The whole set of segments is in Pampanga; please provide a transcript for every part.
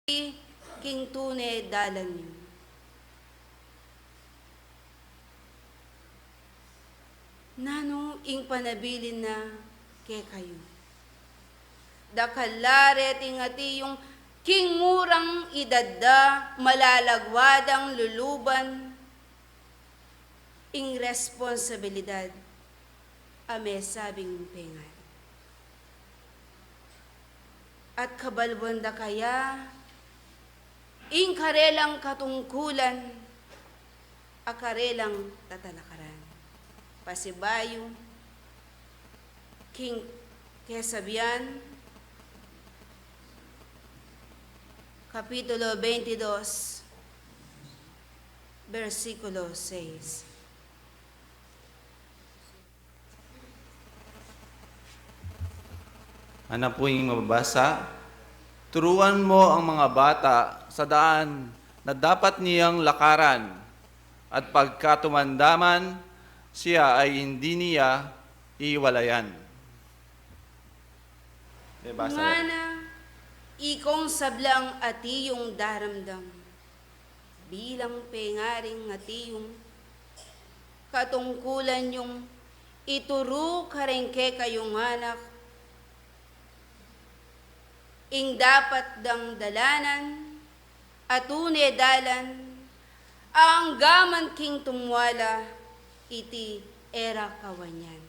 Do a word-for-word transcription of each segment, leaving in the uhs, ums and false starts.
king tune dalan yu. Nanu ing panabilin na kekayu? Dakal la reting ati yung king murang idad da, malalagwa dang luluban ing responsibilidad a mesabing pengari. At kabalwan da kaya ing karelang katungkulan a karelang tatalakaran. Pasibayu king Kesabian, Kapitulo twenty-two, bersikulo sais. Ana pu ing mababasa, turuan mo ang mga bata sa daan na dapat niyang lakaran, at pagka tumandaman siya ay hindi niya iwalayan. Bebasa. Ngana, ikong sablang ati yung daramdam bilang pengaring ati yung katungkulan yung ituru kareng kekayung anak ing dapat dang dalanan, a tune dalan, anggaman king tumwala iti e ra kawanyan.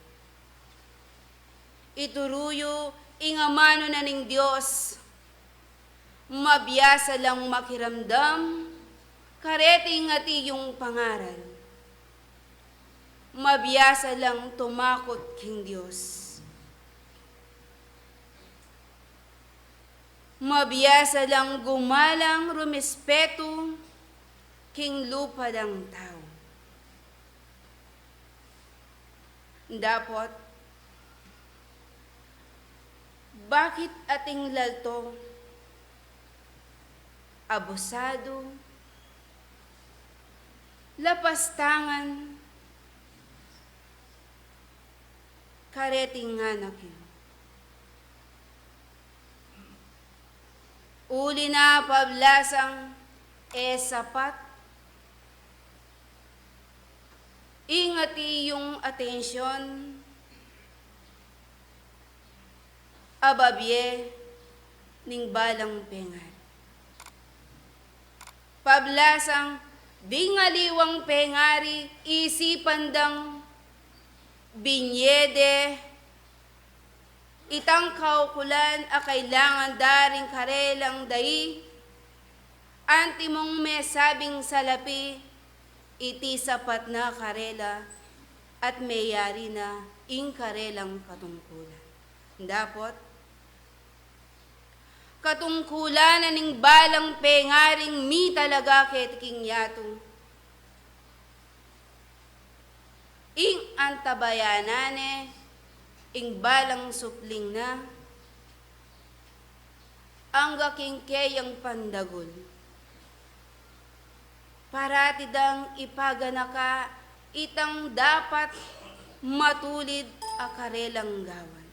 Ituru yu ing amanu na ning Dios. Mabiasa lang makiramdam kareting ati yung pangaral. Mabiasa lang tumakut king Dios. Mabiasa lang gumalang rumespetu king lupa dang tau. Dapot, bakit ating lalto, abusadu, lapastangan, kareting anak yu? Uli na pablasang e sapat ing ati yung atensyon a babie ning balang pengari. Pablasang ding aliwang pengari isipan dang binie de itang kaukulan a kailangan da ring karelang dai, antimong mesabing salapi iti sapat na karela at meyari na ing karelang katungkulan. Dapot, katungkulan na ning balang pengaring mitalaga keti king yatu ing antabayanan ne ing balang supling na angga king keyang pandagul. Parati dang ipaganaka itang dapat matulid a karelang gawan.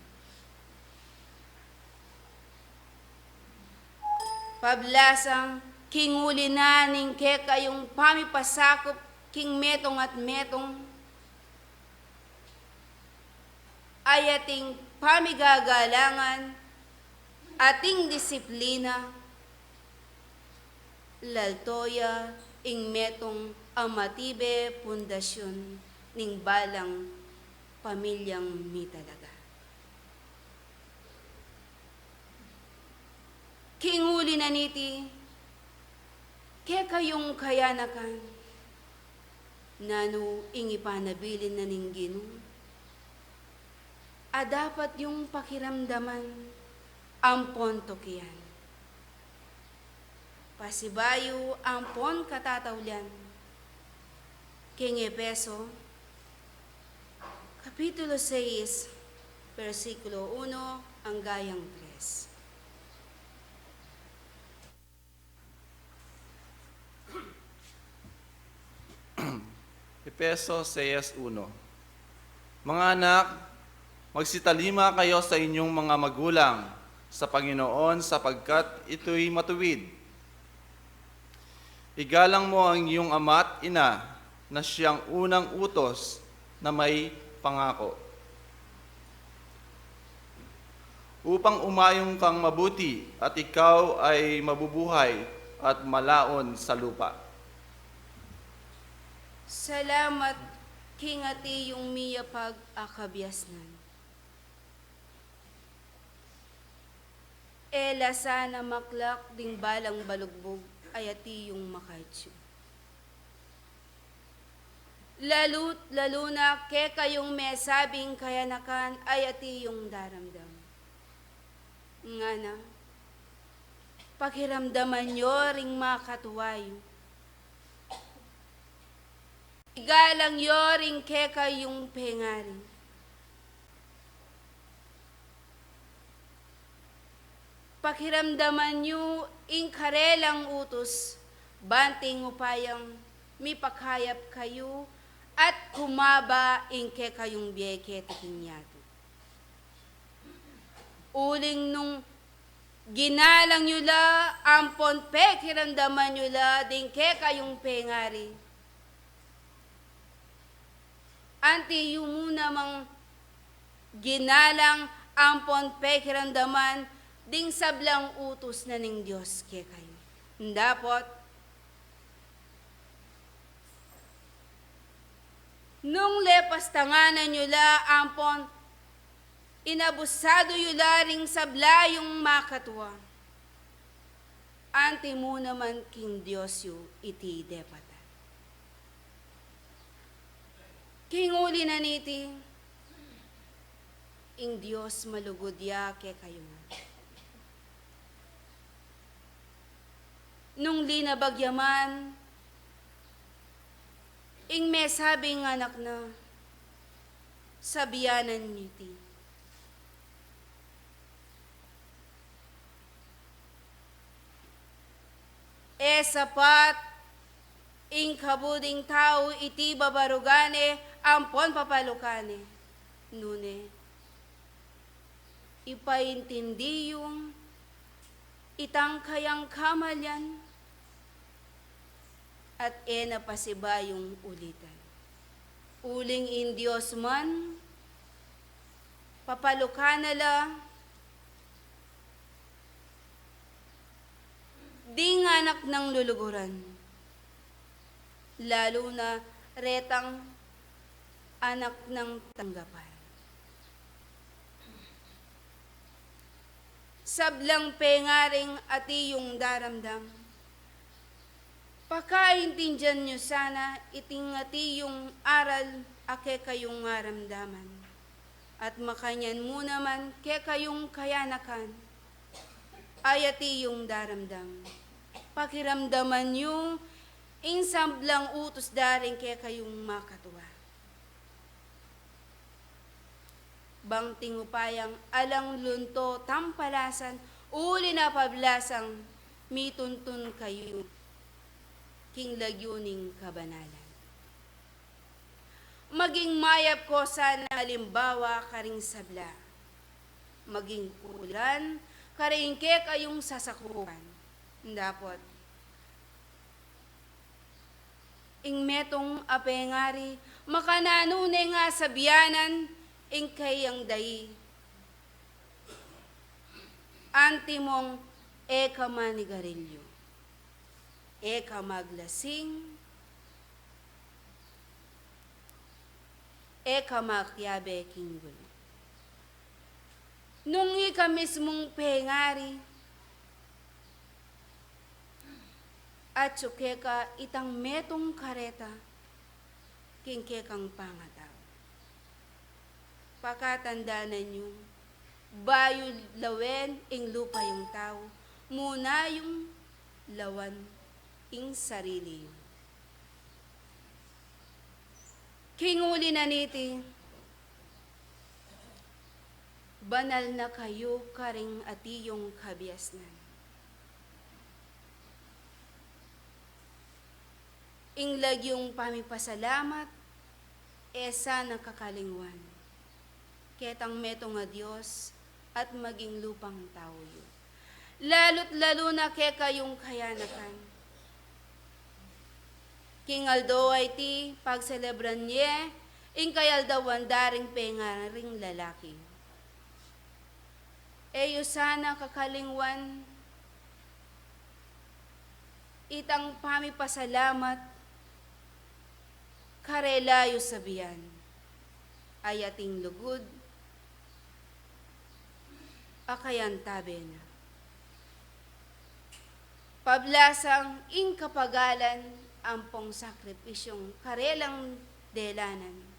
Pablasang king uli na ning kekayung pamipasakup king metung at metung, ay ating pamigagalangan, ating disiplina, lalto ya ing metung a matibe pundasyun ning balang pamilyang mitalaga. King uli na niti, kekayung kayanakan, nanu ing ipanabilin na ning Ginu a dapat yung pakiramdaman ampon tukian? Pasibayu ampon katataulian, king Efeso, Kapitulo sais, bersikulo uno angga yang tres. Efeso seis uno. Mga anak, magsitalima kayo sa inyong mga magulang sa Panginoon, sapagkat ito'y matuwid. Igalang mo ang iyong ama't ina, na siyang unang utos na may pangako. Upang umayong kang mabuti at ikaw ay mabubuhay at malaon sa lupa. Salamat king atyu ing miyapag a kabiasnan. E la sana maklak ding balang balugbug a atyu ing makatyu. Lalu't lalu na kekayung mesabing kayanakan a atyu ing daramdam. Ngana, pakiramdaman yu ring makatwa yu. Igalang yu ring kekayung pengari. Pakiramdaman yu ing karelang utus, bang ing upayang mipakayap kayu at kumaba ing kekayung bie keti king yatu. Uling nung ginalang yu la ampon pekiramdaman yu la ding kekayung pengari, anti yu mu namang ginalang ampon pekiramdaman ding sablang utus na ning Dios kekayu. Dapot, nung lepastanganan yu la ampon inabusadu yu la ring sabla yung makatwa, anti mu naman king Dios yu iti depatan. King uli na niti, ing Dios malugud ya kekayu. Nung linabag ya man ing mesabing anak na, sabianan yu iti. E sapat ing kabud ing tau iti babarugan ne ampon papalukan ne. Nune, ipaintindi yu itang kayang kamalian, at e na pasibayung ulitan. Uling ing Dios man, papalukan na la ding anak nang luluguran, lalu na retang anak nang tanggapan. Sablang pengaring atyu ing daramdam, pakaintindian yu sana iting atyu ing aral a kekayung aramdaman, at makanyan mu naman kekayung kayanakan a atyu ing daramdam. Pakiramdaman yu ing sablang utus da ring kekayung makatwa. Bang ing upayang alang lunto tampalasan, uli na pablasang mituntun kayu king lagyu ning kabanalan. Maging mayap ko sana alimbawa karing sabla, maging kulan karing kekayung sasakupan. Dapot ing metung a pengari, makananu ne nga sabianan ing kayang dai? Antimong e ka manigarilyu, e ka maglasing, e ka makiabe king gulu. Nung ika mismung pengari, atyu keka itang metung kareta king kekang pangatau. Pakatandanan yu, bayu lawen ing lupa yung tau, muna yung lawan ing sarili yu. King uli na niti, banal na kayu karing atyu ing kabiasnan. Ing lagyung pamipasalamat, e sana kakalingwan ketang metung a Dios at maging lupang tau yu. Lalu't lalu na kekayung kayanakan. King aldo a iti, pagselebran ye ing kayaldawan da ring pengaring lalaki. E yu sana kakalingwan itang pamipasalamat karela yu sabian, a yating lugud a kayantabe na. Pablasang ing kapagalan ampong sakripisyung karelang delanan.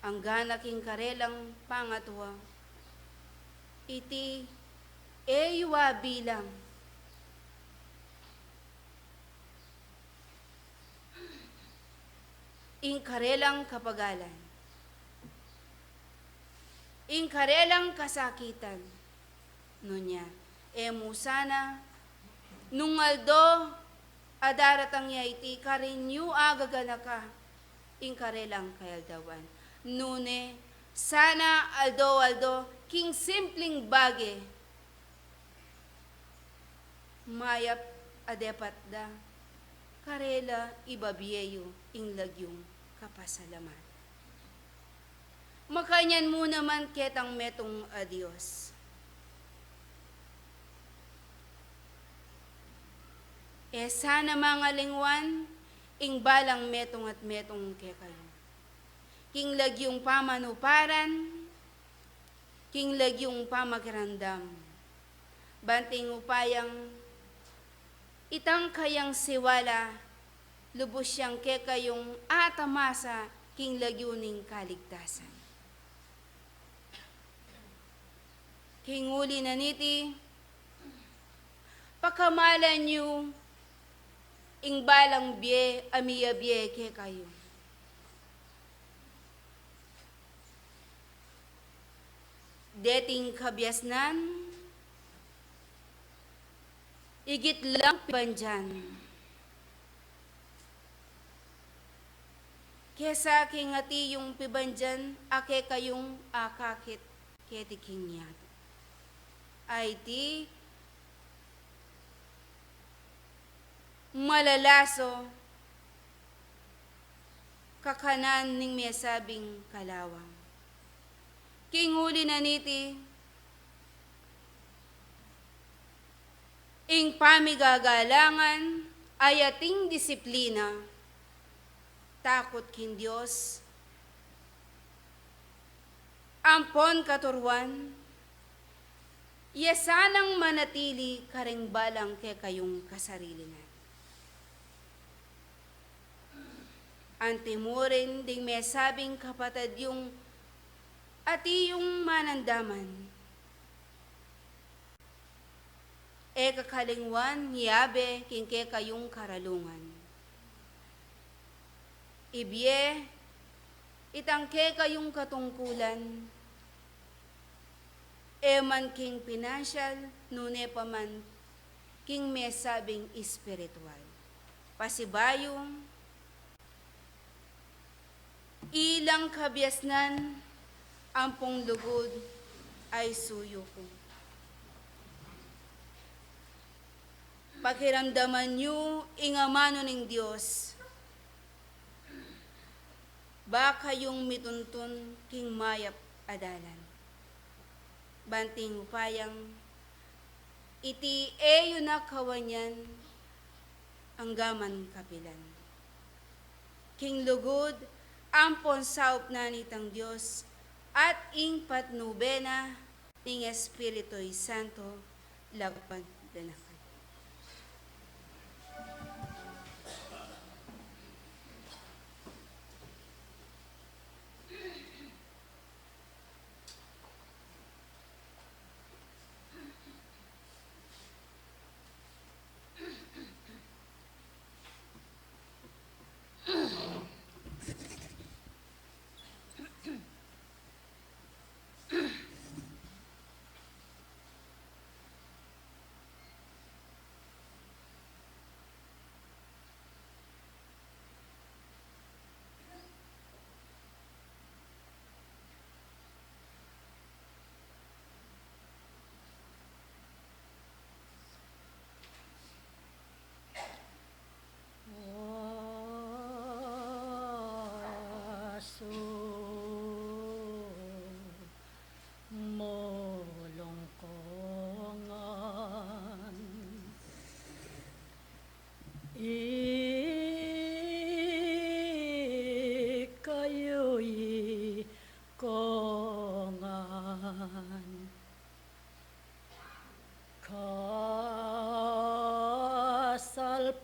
Anggana king karelang pangatua, iti e yu abilang ing karelang kapagalan, ing karelang kasakitan. Nunya, e mu sana nung aldo a daratang ya iti karin yu agaganaka ing karelang kayaldawan. Nune, sana aldo-aldo king simpling bage, mayap a depat da karela ibabie yu ing lagyung kapasalamatan. Makanyan mu naman ketang metung a Dios. E sana mangalingwan ing balang metung at metung kekayu. King lagyung pamanuparan, king lagyung pamakiramdam. Banting upayang itang kayang siwala, lubus yang kekayung atamasa king lagyu ning kaligtasan. King uli na niti, pakamalan yu ing balang bie a miyabie kekayu. Deting kabiasnan, igit lang pibandian kesa king ati yung pibandian a kekayung akakit keti king yatu. Ay ti malalaso kakanan ning mesabing kalawang. King uli na niti, ing pamigagalangan a yating disiplina, takut king Dios, ampon katuruan, ya sanang manatili karing balang kekayung kasarilinan. Antimurin ding mesabing kapatad yung ati yung manandaman. E kakalingwan, yabe king kekayung karalungan. Ibie itang kekayung katungkulan, e man king pinansyal, nune pa man king mesabing espiritual. Pasibayu, ilang kabiasnan ampong lugud a isuyu ku. Pakiramdaman yu ing amanu ning Dios, ba kayung mituntun king mayap a dalan. Banting upayang iti e yu na kawanyan anggaman kapilan. King lugud ampon saup na nitang Dios at ing patnube na ning Espiritu Santo, lagwan da na kayu.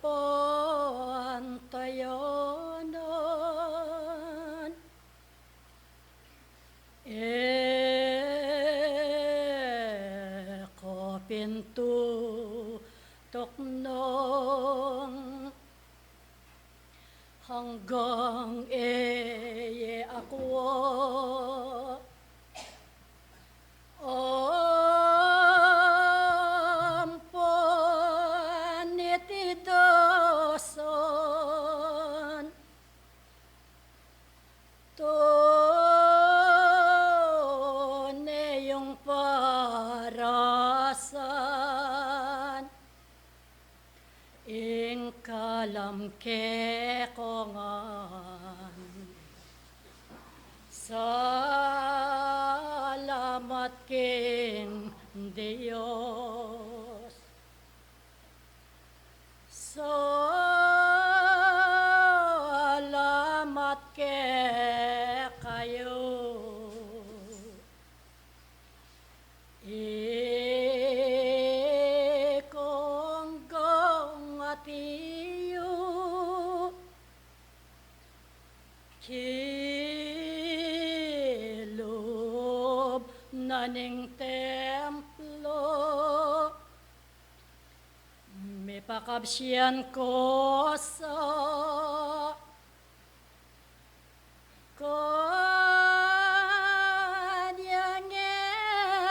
pantayanan, e ko pin tutuknang hanggang e ye akwa. Ampon iti dasan, tune yung parasan, ing kalam ke ko ngan. Salamat king Dios. Salamat kekayu. Ikong gawang ati yu kilub na ning templo, mipakabsian ko sa kanyang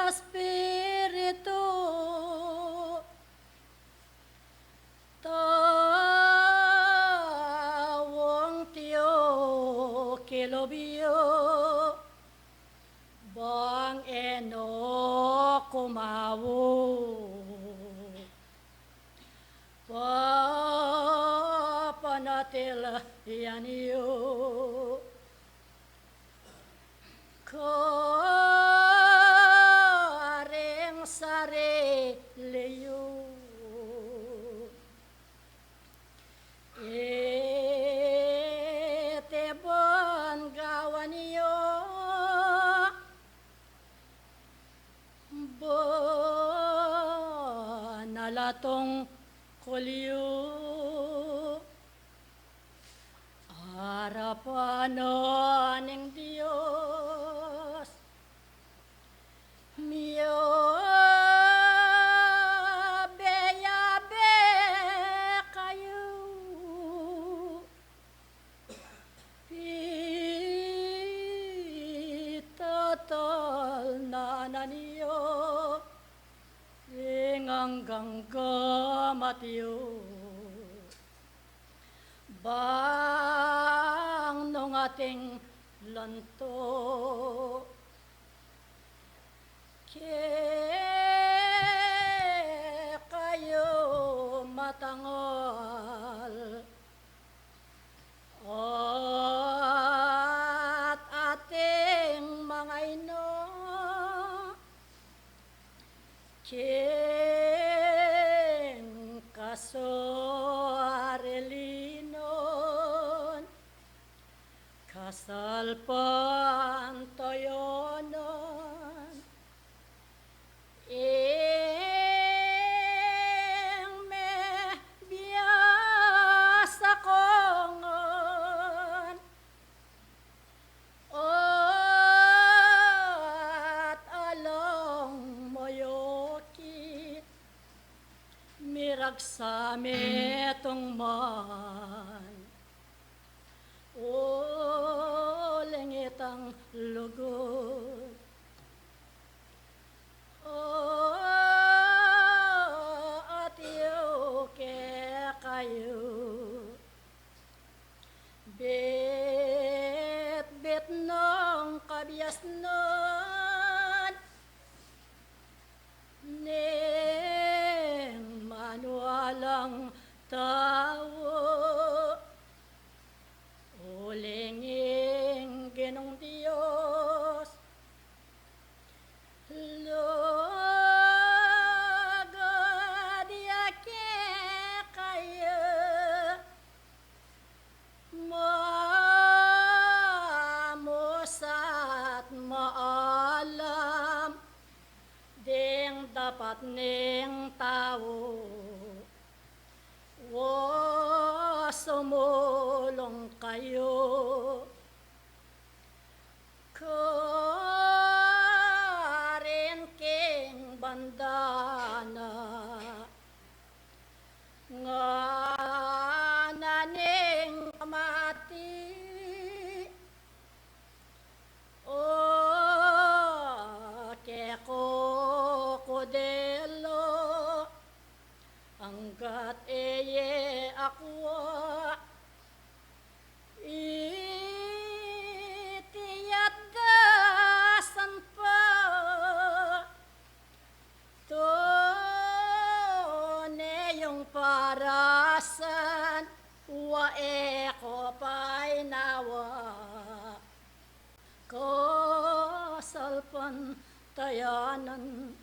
Espiritu. Tawang tiyu kilub yu, bang e no kumawu, papanatilian yu karing sarili yu. Iti ban gawan yu, banal a tungkul yu arapan ning Dios, miyabe-yabe kayu. Pitatalnan yu ing anggang gamat yu, bang nung ating lanto kekayu matangal, at ating mangaina king kasarilinan, kasalpantayanan, ing mebiasa ko ngan, at alang mayakit, miragsa metung man uling itang lugud. O, atiu kekayu, bitbit nang kabiasnan ning manualang tau, uling ing Ginung Dios lugud ya kekayu, mamusat maalam ding dapat ning tau, Wa sumulung kayu karin king banda na, ngana ning pamati, o ke ku kudelu, anggat e ye akwa, iti at dasan pa, tune yung parasan, wa e ku pa inawa, kasalpantayanan.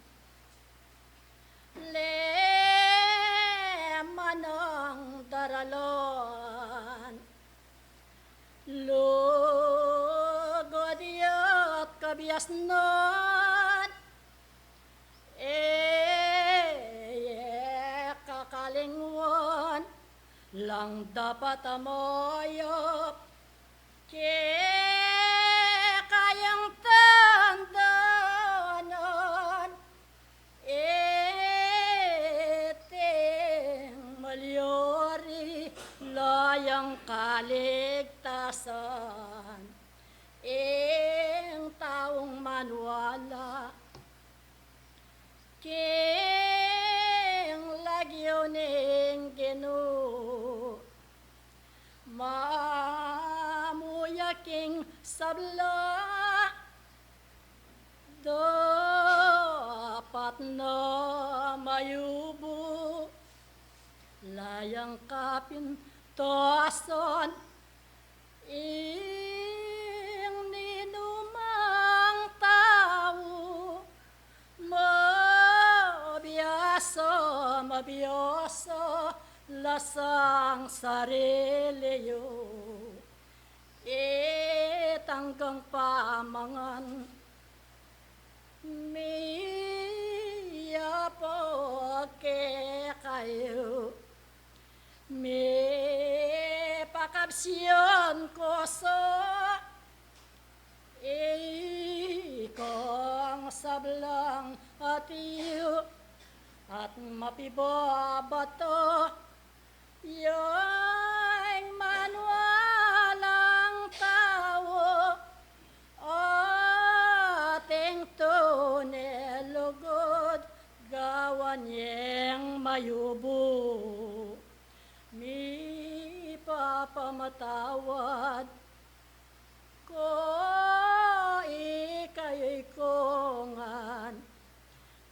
Lema nang daralan, lugud ya't kabiasnan, e ye kakalingwan, lang dapat a mayap kekayung tandanan, iting malyari la yang kaligtasan, ing taung maniwala king lagyu ning Ginu, mamuya king sabla, dapat na mayubu la yang kapintasan, ing ninumang tau mabiasa, mabiasa la sang sarili yu, itang kang pamangan. Miyapag kekayu, mipakabsian ku sa ikong sablang atiu, at mapibabata yang maniwalang tau, ating tune lugud, gawan yeng mayubu, mipapamatawad ku ikayu'y kungan,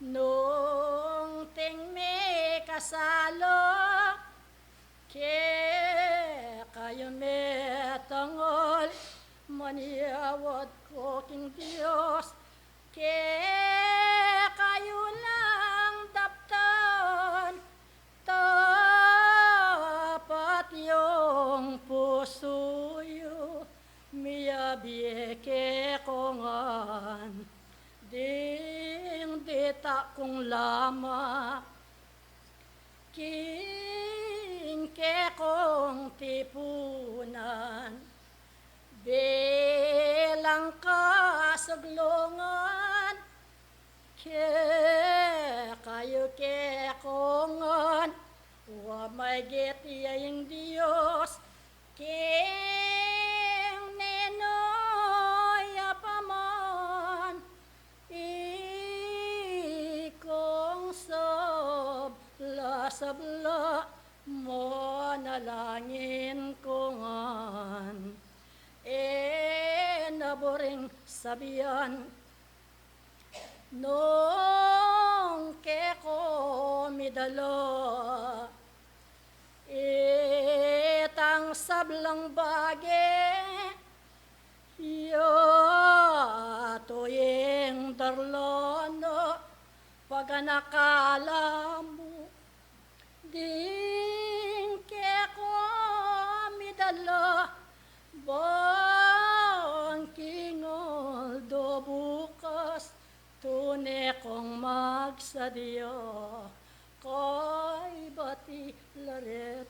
nung ting mikasala kekayu, metangal manyawad ku king Dios, kekayu lang daptan, tapat yung pusu yu, miyabie ke ku ngan, ding ditak kung lama king kekong tipunan, bilang kasuglungan kekayu, ke ku ngan, wa maygit ya ing Dios, king ninu ya pa man, ikong sabla, sabla, manalangin ku ngan, e na buring sabian, nung ke ku midala itang sablang bage, yatu ing darlan na paganakala mu, ding ke ku midala, bang king aldo bukas, tune kung magsadia, kaybat i laret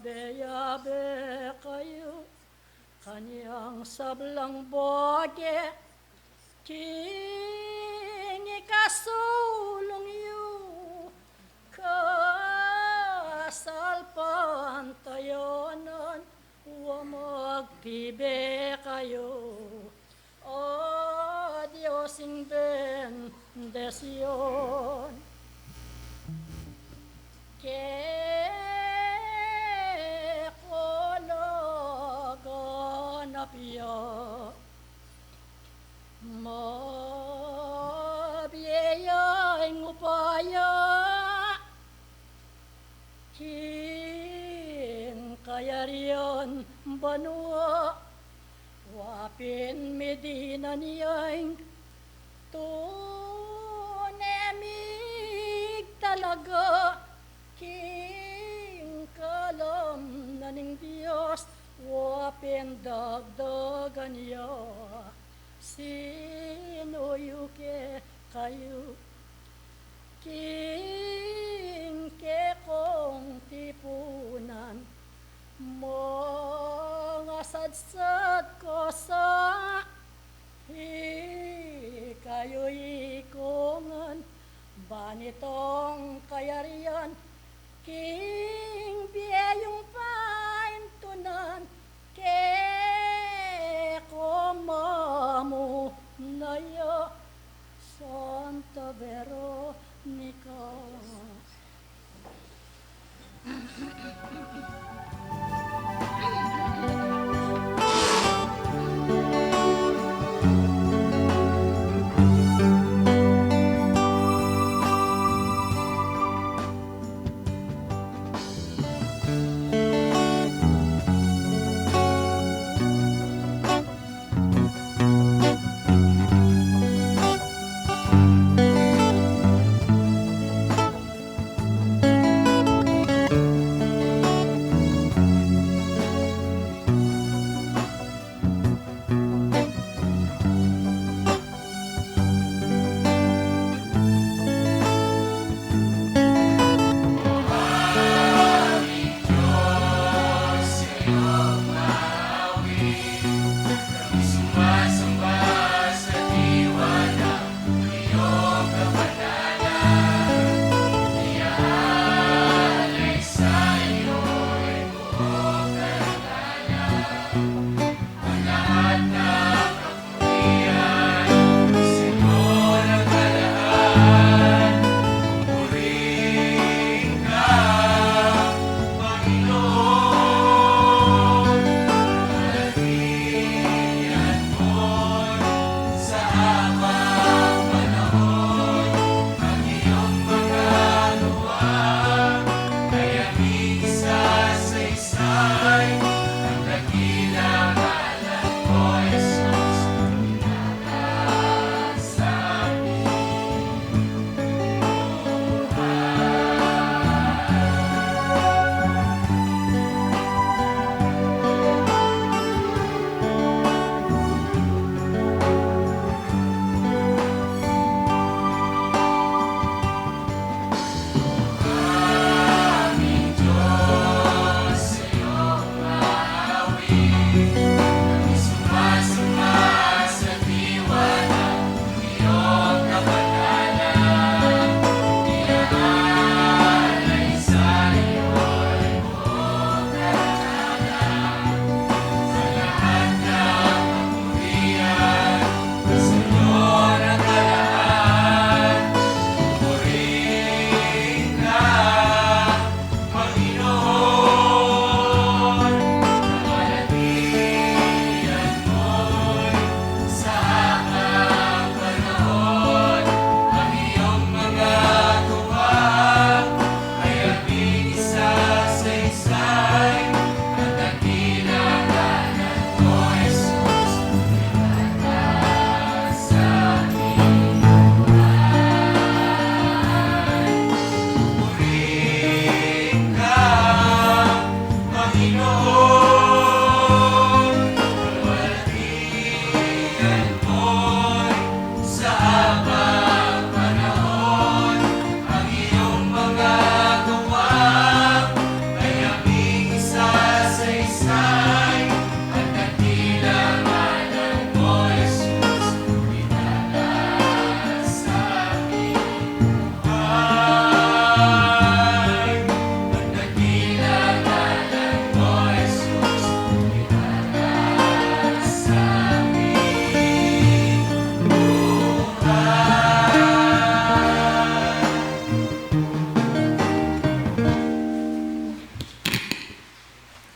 Beyabe kayu kaniang sablang boge, king ikasulung yu kasalpantayanan, wa magtibe kayu, O Dios ing bendisyun. Ke ko laganap ya, mabie ya ing upaya king kayarian banua, wa pin midinan ya ing tune migtalaga king kalam na ning Dios, wa pin dagdagan ya. Sinuyu ke kayu king kekong tipunan, mangasadsad ko sa ikayu ikongan, ban itong kayarian king bie yung paintunan, ke ko mamuna ya, Santa Veronica.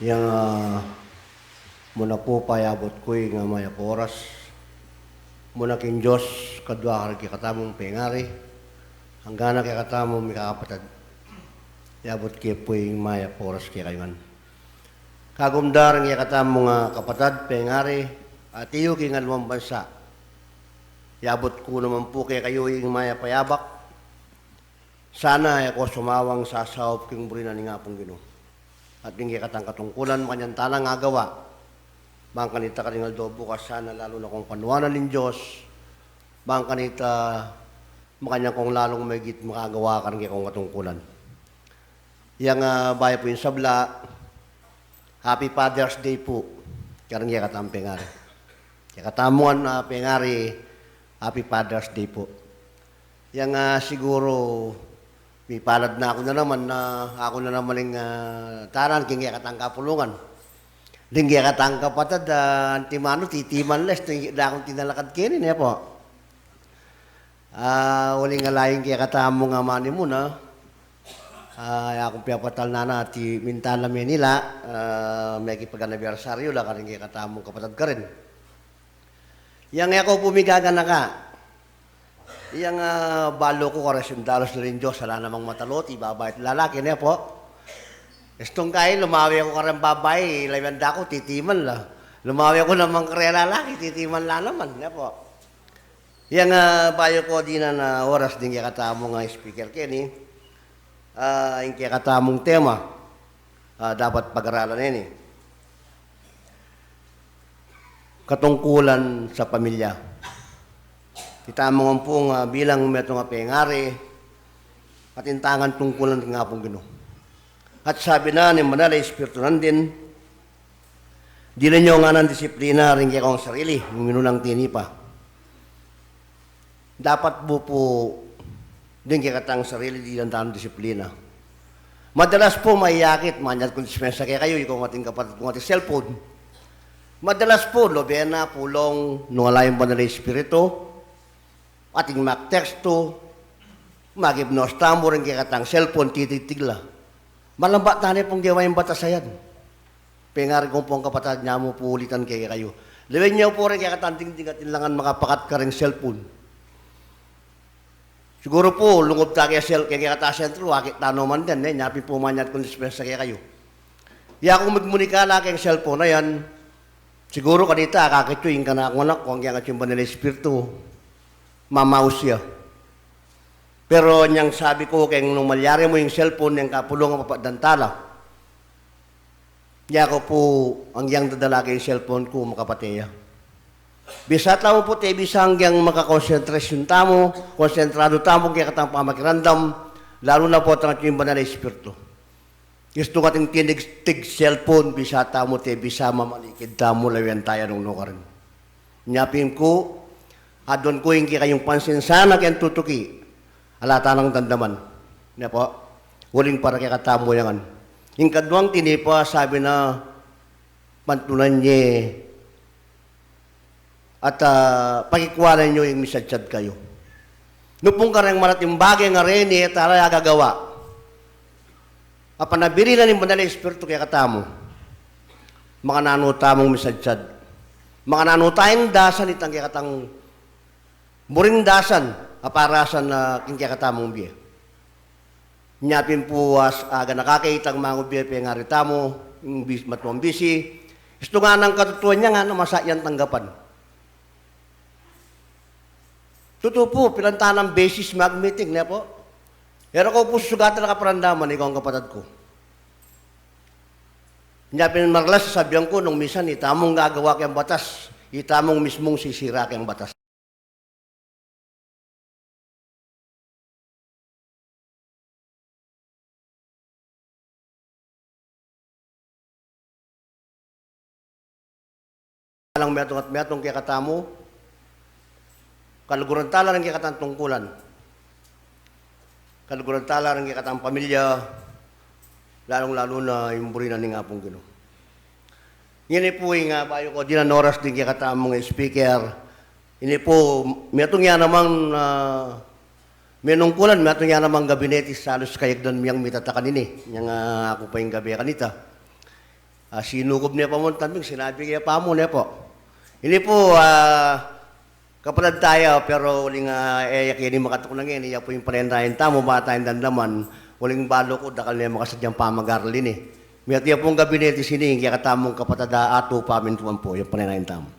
Yang, ah, muna pu payabut ku ing mayap a oras. Muna king Dios, kadua karing kekatamung pengari, anggang kekatamung mikakapatad. Yabut ke pu ing mayap a oras kekayu ngan. Kagumdaring kekatamung, ah, kapatad, pengari, ati yu king aliwang bansa. Yabut ku naman pu kekayu ing mayap a yabak. Sana e ko sumawang sasaup king buri na ning Apung Ginu. At ding kekatang katungkulan, makanyan tana ngang agawa. Bang kanita karing aldo bukas sana lalu na kong panuanan ning Dios. Bang kanita makanyan kong lalung maigit makagawa karing kekong katungkulan. Yang, ah, bayu pu ing sabla, Happy Father's Day pu karing kekatamung pengari. Kekatamung, ah, pengari, Happy Father's Day pu. Yang, ah, siguru mipalad na ku na naman, na aku na naman ing, ah, tanan king kekatang kapulungan. Ding kekatang kapatad, ah, antimanu, titiman la, istung dakung tinalakad keni, ne pu? Ah, uling ala ing kekatamung amanu muna. Ah, e ku piapatal nana, ati minta la Menila, ah, mekipag-anibersaryu la karing kekatamung kapatad karin. Yang e ku pu migaganaka. Yang, ah, balu ku kareng sundalus na ning Dios, ala namang matalo, ti babai at lalaki, ne pu? Istung kayi, lumawe ku kareng babai, lawen da ku, titiman la. Lumawe ku naman kareng lalaki, titiman la naman, ne pu? Yang, ah, bayu ku dinan a oras ding kekatamung speaker keni, ah, ing kekatamung tema, ah, dapat pag-aralan ini. Katungkulan sa pamilya. Itamu ngan pu nga bilang metung a pengari, atin tang tungkulan king Apung Ginu. At sabi na ning Banal a Espiritu nandin, dinan yu ngan disiplina ring kekong sarili, ing minunang tinipa. Dapat bu pu ding kekatang sarili, dinan tang disiplina. Madalas pu mayakit, manyad kung dispensa kekayu, ikong ating kapatad kung ating cellphone. Madalas pu, lobena, pulong, nung ala ing Banal a Espiritu, ating magtekstu, magibnos tamu ring kekatang cellphone, titigtig la. Malamba tane pung gewa ing batas a yan. Pengari kung pung kapatad, nya mu pu ulitan kekayu. Lawen yu pu ring kekatang dingding atin la ngan makapakat karing cellphone. Siguru pu, lungub ta keng cell-, keng kekatang sentro, akit tana man den, ne, nya pin pu manyad kung dispensa kekayu. Ya kung migmunikala keng cellphone a yan, siguru kanita, akakit yu ing kanakung anak ku, anggyang atyu ing Banal a Espiritu, mamaus ya. Pero nyang sabi ku keng nung malyari mu ing cellphone, ing kapulungan, papatdan ta la. Nya ku pu, anggyang dadala ke ing cellphone ku, makapate ya. Bisa tamu pu, te bisa anggyang makakonsentrasyun tamu, konsentradu tamu kekatang pamakiramdam, lalu na pu atyu ing Banal a Espiritu. Istung ating tinig, tig cellphone, bisa tamu, te bisa mamalikid tamu, lawen ta ya nung nukarin. Nya pin ku, aduan ku ing kekayung pansin sana keng tutuki, ala ta nang damdaman. Ne pu? Uling para kekatamu ya ngan. Ing kaduang tinipa, sabi na, pantunan ye at, ah, pakikuanan yu ing misadsad kayu. Nu pung kareng marating bage nga reni, e ta la ya gagawa. Apanabili na ning Banal a Espiritu kekatamu. Makananu tamung misadsad. Makananu tayang dasan itang kekatang buring dasan, aparasan na king kekatamung bie. Nya pin pu as, ah, ganaka ke itang mangubie pengari tamu, ing bis-, matuang bisi. Istung nang katutuan nya ngan a masa yang tanggapan. Tutu pu, pilan ta nang beses mag-meeting, ne pu? E ra ku pu susugatan a kaparandaman, ikong kapatad ku. Nya pin maralas sasabian ku, nung misan, itamung gagawa keng batas, itamung mismung sisira keng batas. Alang metung at metung kekatamu, kaluguran ta la ring kekatang tungkulan. Kaluguran ta la ring kekatang pamilya, lalung-lalu na ing buri na ning Apung Ginu. Ngeni pu ing, ah, bayu ku dinan oras ding kekatamung speaker. Ini pu, metung ya namang, ah, menungkulan, metung ya namang gabinete, salus kayagdan mi yang mitatakan ini. Yang, ah, aku pa ing gabe kanita. Ah, sinukob ne pa mu ing tambing, sinabi ke pa mu, ne pu. Ini pu, ah, kapatad taya, pero uling, ah, e ya keni makatuknang ini, ya pu ing panenayun tamu, ba tayang damdaman, uling balu ku, dakal ne makasadyang pamagarli ini. Metung ya pung gabinete sini, ing kekatamung kapatad a Atu Pamintuan pu, ing panenayun tamu.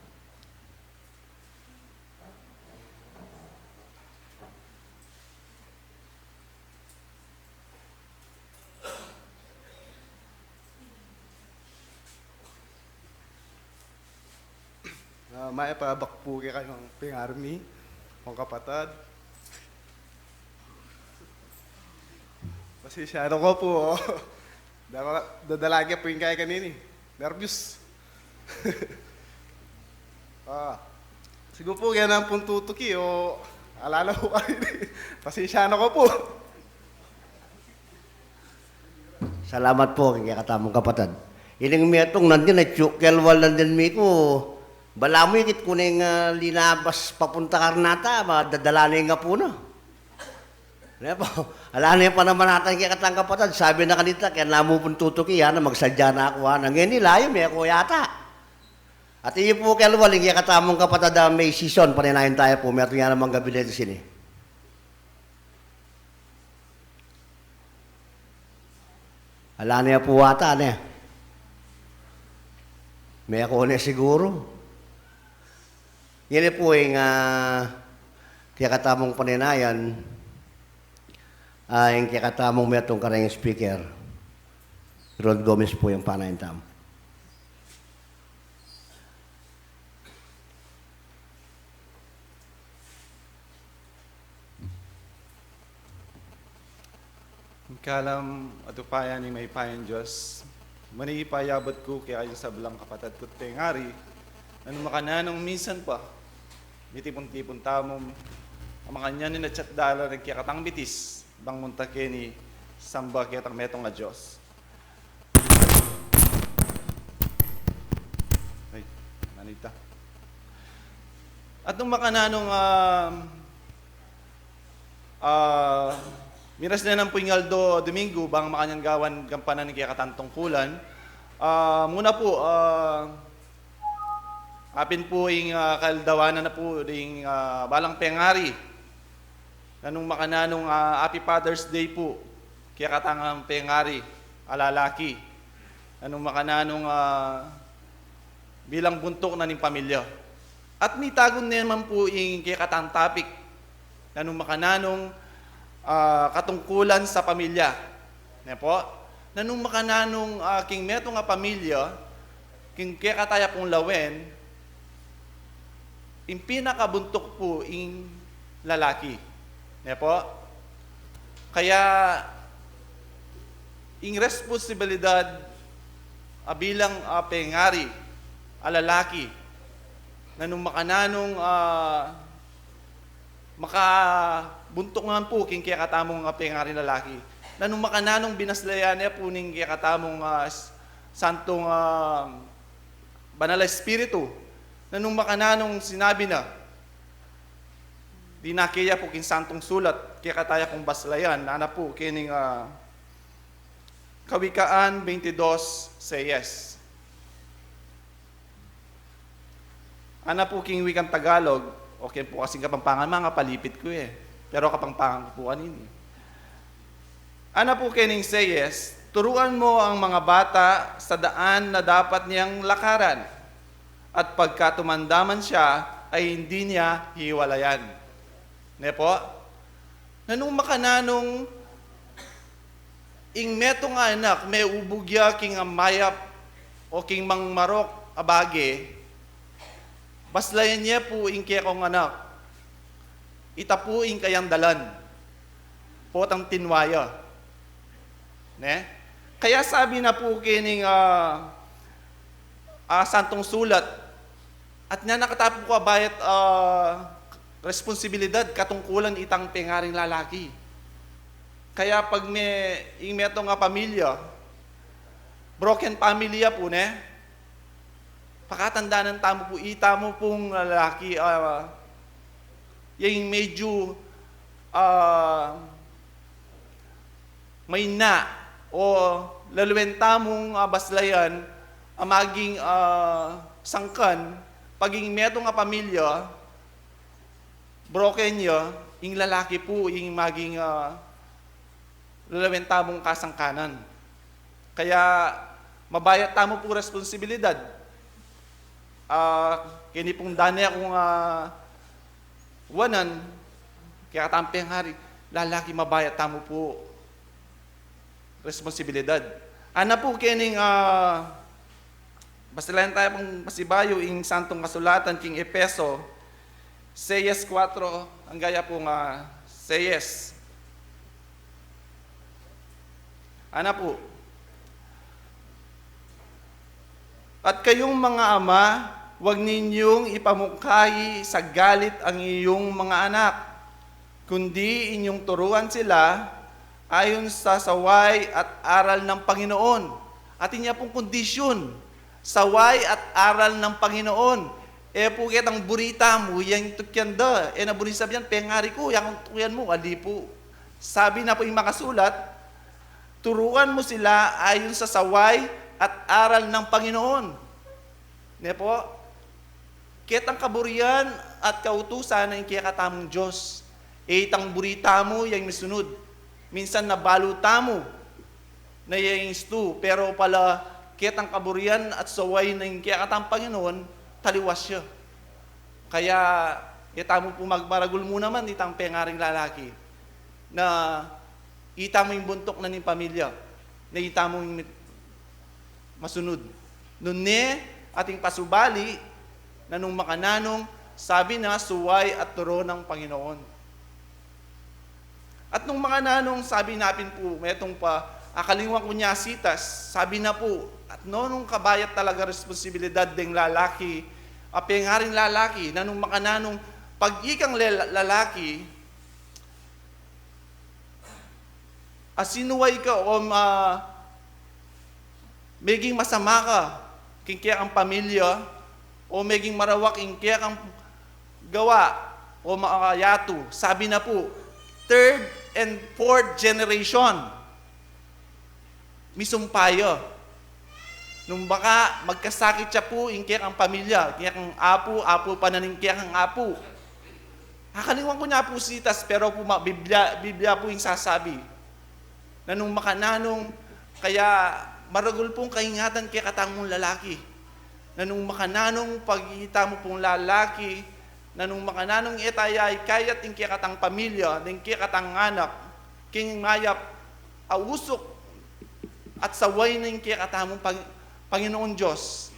Ah, mayap a abak pu kekayung pengarmi, kung kapatad. Pasensya na ko pu, o. Dala-, dadalaga pu ing kaya kanini. Nervyos. Ah, siguru pu, kaya na pung tutuki, o. Ala na pu kanini. Pasensya na ko pu. Salamat pu, king kekatamung kapatad. Ining metung nandin, atyu kelwal nandin mi ku, balamu ikit ku neng, ah, linabas papunta Karnata, ba, dadala ne ing apu na. Ne pu, ala ne pa naman ata ing kekatang kapatad, sabi na kanita, kaya na mu pung tutuki, ya na, magsadya na ku, a. Ngeni, layu, meku yata. At iya pu kelwal ing kekatamung kapatad a May Season, panenayun taya pu, metung ya namang gabinete sini. Ala ne pu ata, ne. Meku ne siguru. Ngeni pu ing, ah, kekatamung panenayun, ah, ing kekatamung metung kareng speaker, Rod Gomez pu ing panenayun tamu. Ing kalam at upaya ning mayupayang Dios, mani ipayabut ku kekayung sablang kapatad ku't pengari, nanu makananung minsan pa, mitipun-tipun tamu, a makanyan ning atsat dalan ning kekatang bitis, bang munta keni samba ketang metung a Dios. Ay, manita. At nung makananung, ah, ah, miras ne nang pu ing aldo Domingo, bang makanyan gawan gampanan ing kekatang tungkulan. Ah, muna pu, ah, apin pu ing, ah, kaldawanan na pu ding, ah, balang pengari. Nanung makananung, ah, Happy Father's Day pu kekatang pengari a lalaki. Nanung makananung, ah, bilang buntuk na ning pamilya. At mitagun ne man pu ing kekatang topic. Nanung makananung, ah, katungkulan sa pamilya. Ne pu? Nanung makananung, ah, king metung a pamilya, king kekataya pung lawen, ing pinakabuntuk pu ing lalaki. Ne pu? Kaya, ing responsibilidad a bilang a pengari a lalaki, nanung makananung, ah, makabuntuk naman pu king kekatamung, ah, pengaring lalaki. Nanung makananung binaslayan ne pu ning kekatamung, ah, s-, santung, ah, banal a espiritu. Nanung makananung sinabi na, dinake ya pu king Santung Sulat, kekataya pung baslayan, ana pu kening, ah, Kawikaan twenty-two six. Ana pu king wikang Tagalog, o keng pu kasing Kapampangan, mangapalipit ku e. Pero Kapampangan ku pu kanini. Ana pu kening six, turuan mo ang mga bata sa daan na dapat niyang lakaran, at pagka tumanda man siya, ay hindi niya hiwalayan. Ne pu? Nanung makananung ing metung a anak, meubug ya king mayap o king mangmarok a bage, baslayan ye pu ing kekong anak. Ita pu ing kayang dalan. Potang tinwa ya. Ne? Kaya sabi na pu kening, ah, ah, Santung Sulat, at nya nakatapu ku a bayat, ah, responsibilidad, katungkulan itang pengaring lalaki. Kaya pag me-, ing metung a pamilya, broken family ya pu, ne? Pakatandanan tamu pu, itamu pung lalaki, ah, yang medyu, ah, maina o lalwen tamung, ah, baslayan, a maging, ah, sangkan, paging metung a pamilya, broken ya, ing lalaki pu, ing maging, ah, lalawen tamung kasangkanan. Kaya, mabayat tamu pu responsibilidad. Ah, keni pung dane kung, ah, wanan, kaya tampe ngari, lalaki mabayat tamu pu responsibilidad. Ana pu kening, ah, basilan taya pung pasibayu ing Santong Kasulatan king Efeso seis kuatro, angga ya pung, ah, seis. Ana pu. At kayong mga ama, huwag ninyong ipamukay sa galit ang iyong mga anak, kundi inyong turuan sila ayon sa saway at aral ng Panginoon. Atin ya pung kondisyon, saway at aral ng Panginoon. E pu ketang buri tamu, yang tukian da. E na buri sabyan, pengari ku, yang tukian mu, ali pu. Sabi na pu ing makasulat, turuan mo sila ayon sa saway at aral ng Panginoon. Ne po? Ketang kaburian at kautusan na ing kekatamung Diyos. E itang buri tamu yang misunud. Minsan nabalu tamu na yang istu, pero pala ketang kaburian at saway na ing kekatamung Panginoon, taliwas ya. Kaya, e tamu pu magmaragul mu naman itang pengaring lalaki na itamu ing buntuk na ning pamilya, na itamu ing mit-, masunud. Nune, ating pasubali, na nung makananung, sabi na, suway at turu ng Panginoon. At nung makananung, sabi na pin pu, metung pa, akalingwan ku nya sitas, sabi na pu, at nonung kabayat talaga responsibilidad deng lalaki, a pengaring lalaki, na nung makananung, pag ikang le-, lalaki, asinuway ka o ma-, meging masama ka king kekang pamilya, o meging marawak ing kekang gawa, o makayatu, sabi na pu, third and fourth generation, misumpa ya. Nung baka magkasakit ya pu ing kekang pamilya, kekang apu, apu pa na ning kekang apu. Akalingwan ku nya pu sitas, pero pu ma-, Biblia, Biblia pu ing sasabi. Na nung makananung, kaya maragul pung kaingatan kekatamung lalaki. Na nung makananung pag-itamu pung lalaki, na nung makananung e taya ikayat ing kekatang pamilya, ing kekatang anak, king mayap a usuk at saway na ing kekatamung Pang-, Panginoong Diyos.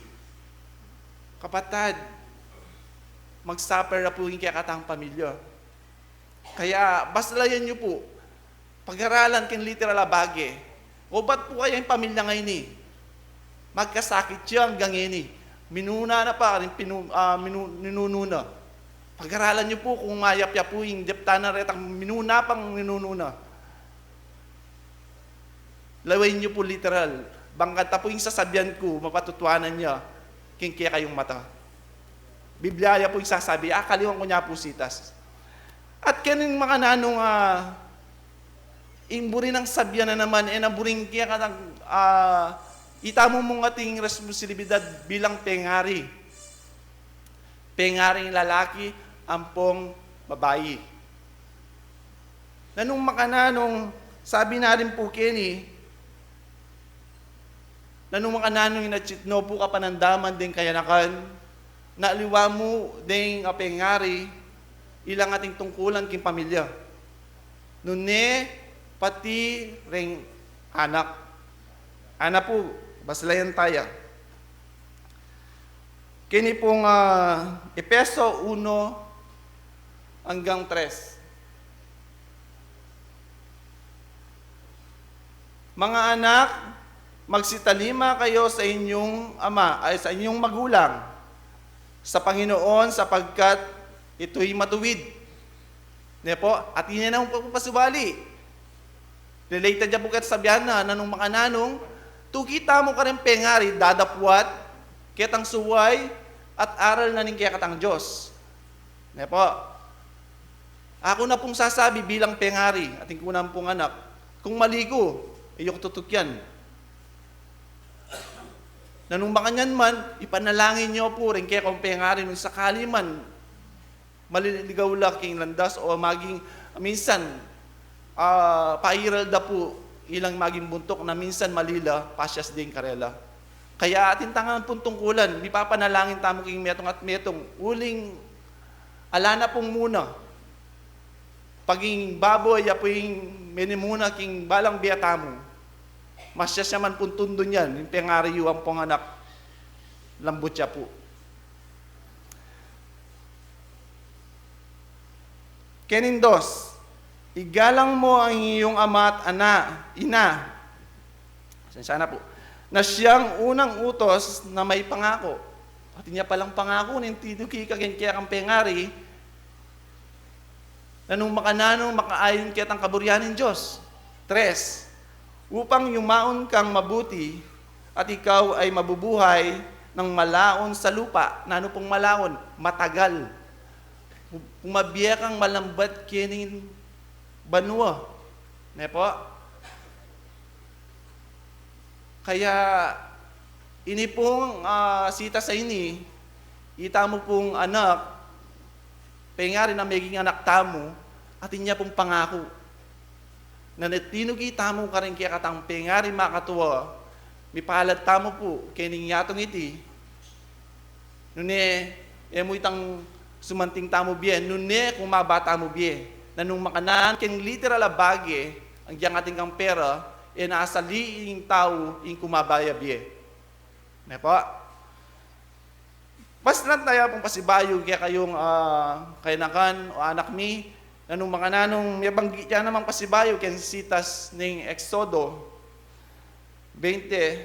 Kapatad, mag-suffer na pu ing kekatang pamilya. Kaya, baslayan yu pu, pag-aralan king literal a bage. Obat pu kaya ing pamilya ngeni. Magkasakit ya anggang ngeni. Minuna na pa ring pinu-, ah, minu-, ninunu na. Pag-aralan yu pu kung mayap ya pu ing deptan na retang minuna pang ninunu na. Lawen yu pu literal. Bang kanta pu ing sasabian ku, mapatutuanan ya king kekayung mata. Biblia ya pu ing sasabi, akalingwan ku nya pu sitas. At kening makananung, ah, ing buri nang sabian na naman, e na buring kekatang, ah, itamu mung ating responsibilidad bilang pengari. Pengaring lalaki, ampong babai. Na nung makananung, sabi na rin pu keni, na nung makananung inatsit no pu kapanandaman deng kayanakan, na aliwa mu deng a pengari, ilang ating tungkulan king pamilya. Nune, pati reng anak. Ana pu, baslayan taya. Keni pung, ah, Efeso uno anggang tres. Mga anak, magsitalima kayo sa inyong ama, ay, sa inyong magulang, sa Panginoon, sapagkat ito'y matuwid. Ne po, at ini na ang pagpapasubali. Related ya pu ket sabian na, nanung makananung, tuki tamu kareng pengari, dadapuat, ketang suway, at aral na ning kekatang Diyos. Ne po, aku na pung sasabi bilang pengari, atin ku na pung anak, kung mali ku, e yu ku tutukian. Nung makanyan man, ipanalangin yu pu ring kekayung pengari nung sakali man maliligaw la king landas o maging minsan, ah, pairal da pu ilang maging buntuk na minsan mali la, pasias ding karela. Kaya atin tang puntulan, mipapanalangin tamu king metung at metung, uling ala na pung muna. Paging babo, ya pu ing menimuna king balang bie tamu. Masias ya man pung tundun yan, ing pengari yu ampong anak, lambut ya pu. Kening dos, igalang mu ang iyung ama at ana, ina. Pasensya na pu. Na siyang unang utos na may pangaku. Atin ya palang pangaku ning tinuki ka king kekang pengari, na nung makananu, makaayon ketang kaburian ning Dios. Tres, upang yumaon kang mabuti at ikaw ay mabubuhay nang malaon sa lupa. Nanu pung malaon? Matagal. Pung mabie kang malambat kening banua. Ne pu? Kaya ini pung, ah, sitas a ini, itamu pung anak, pengari na meging anak tamu, atin ya pung pangaku. Na nung tinuki tamu karing kekatang pengari makatua, mipalad tamu pu kening yatung iti, nune e mu itang sumanting tamu bie, nune kumaba tamu bie. Na nung makananu king literal a bage, agyang atin kang pera, e na asali ing tau ing kumaba ya bie. Ne pu? Pasnan taya pung pasibayu kekayung, ah, kayanakan o anak mi, na nung makananung mebanggit ya namang pasibayu keng sitas ning Exodo twenty,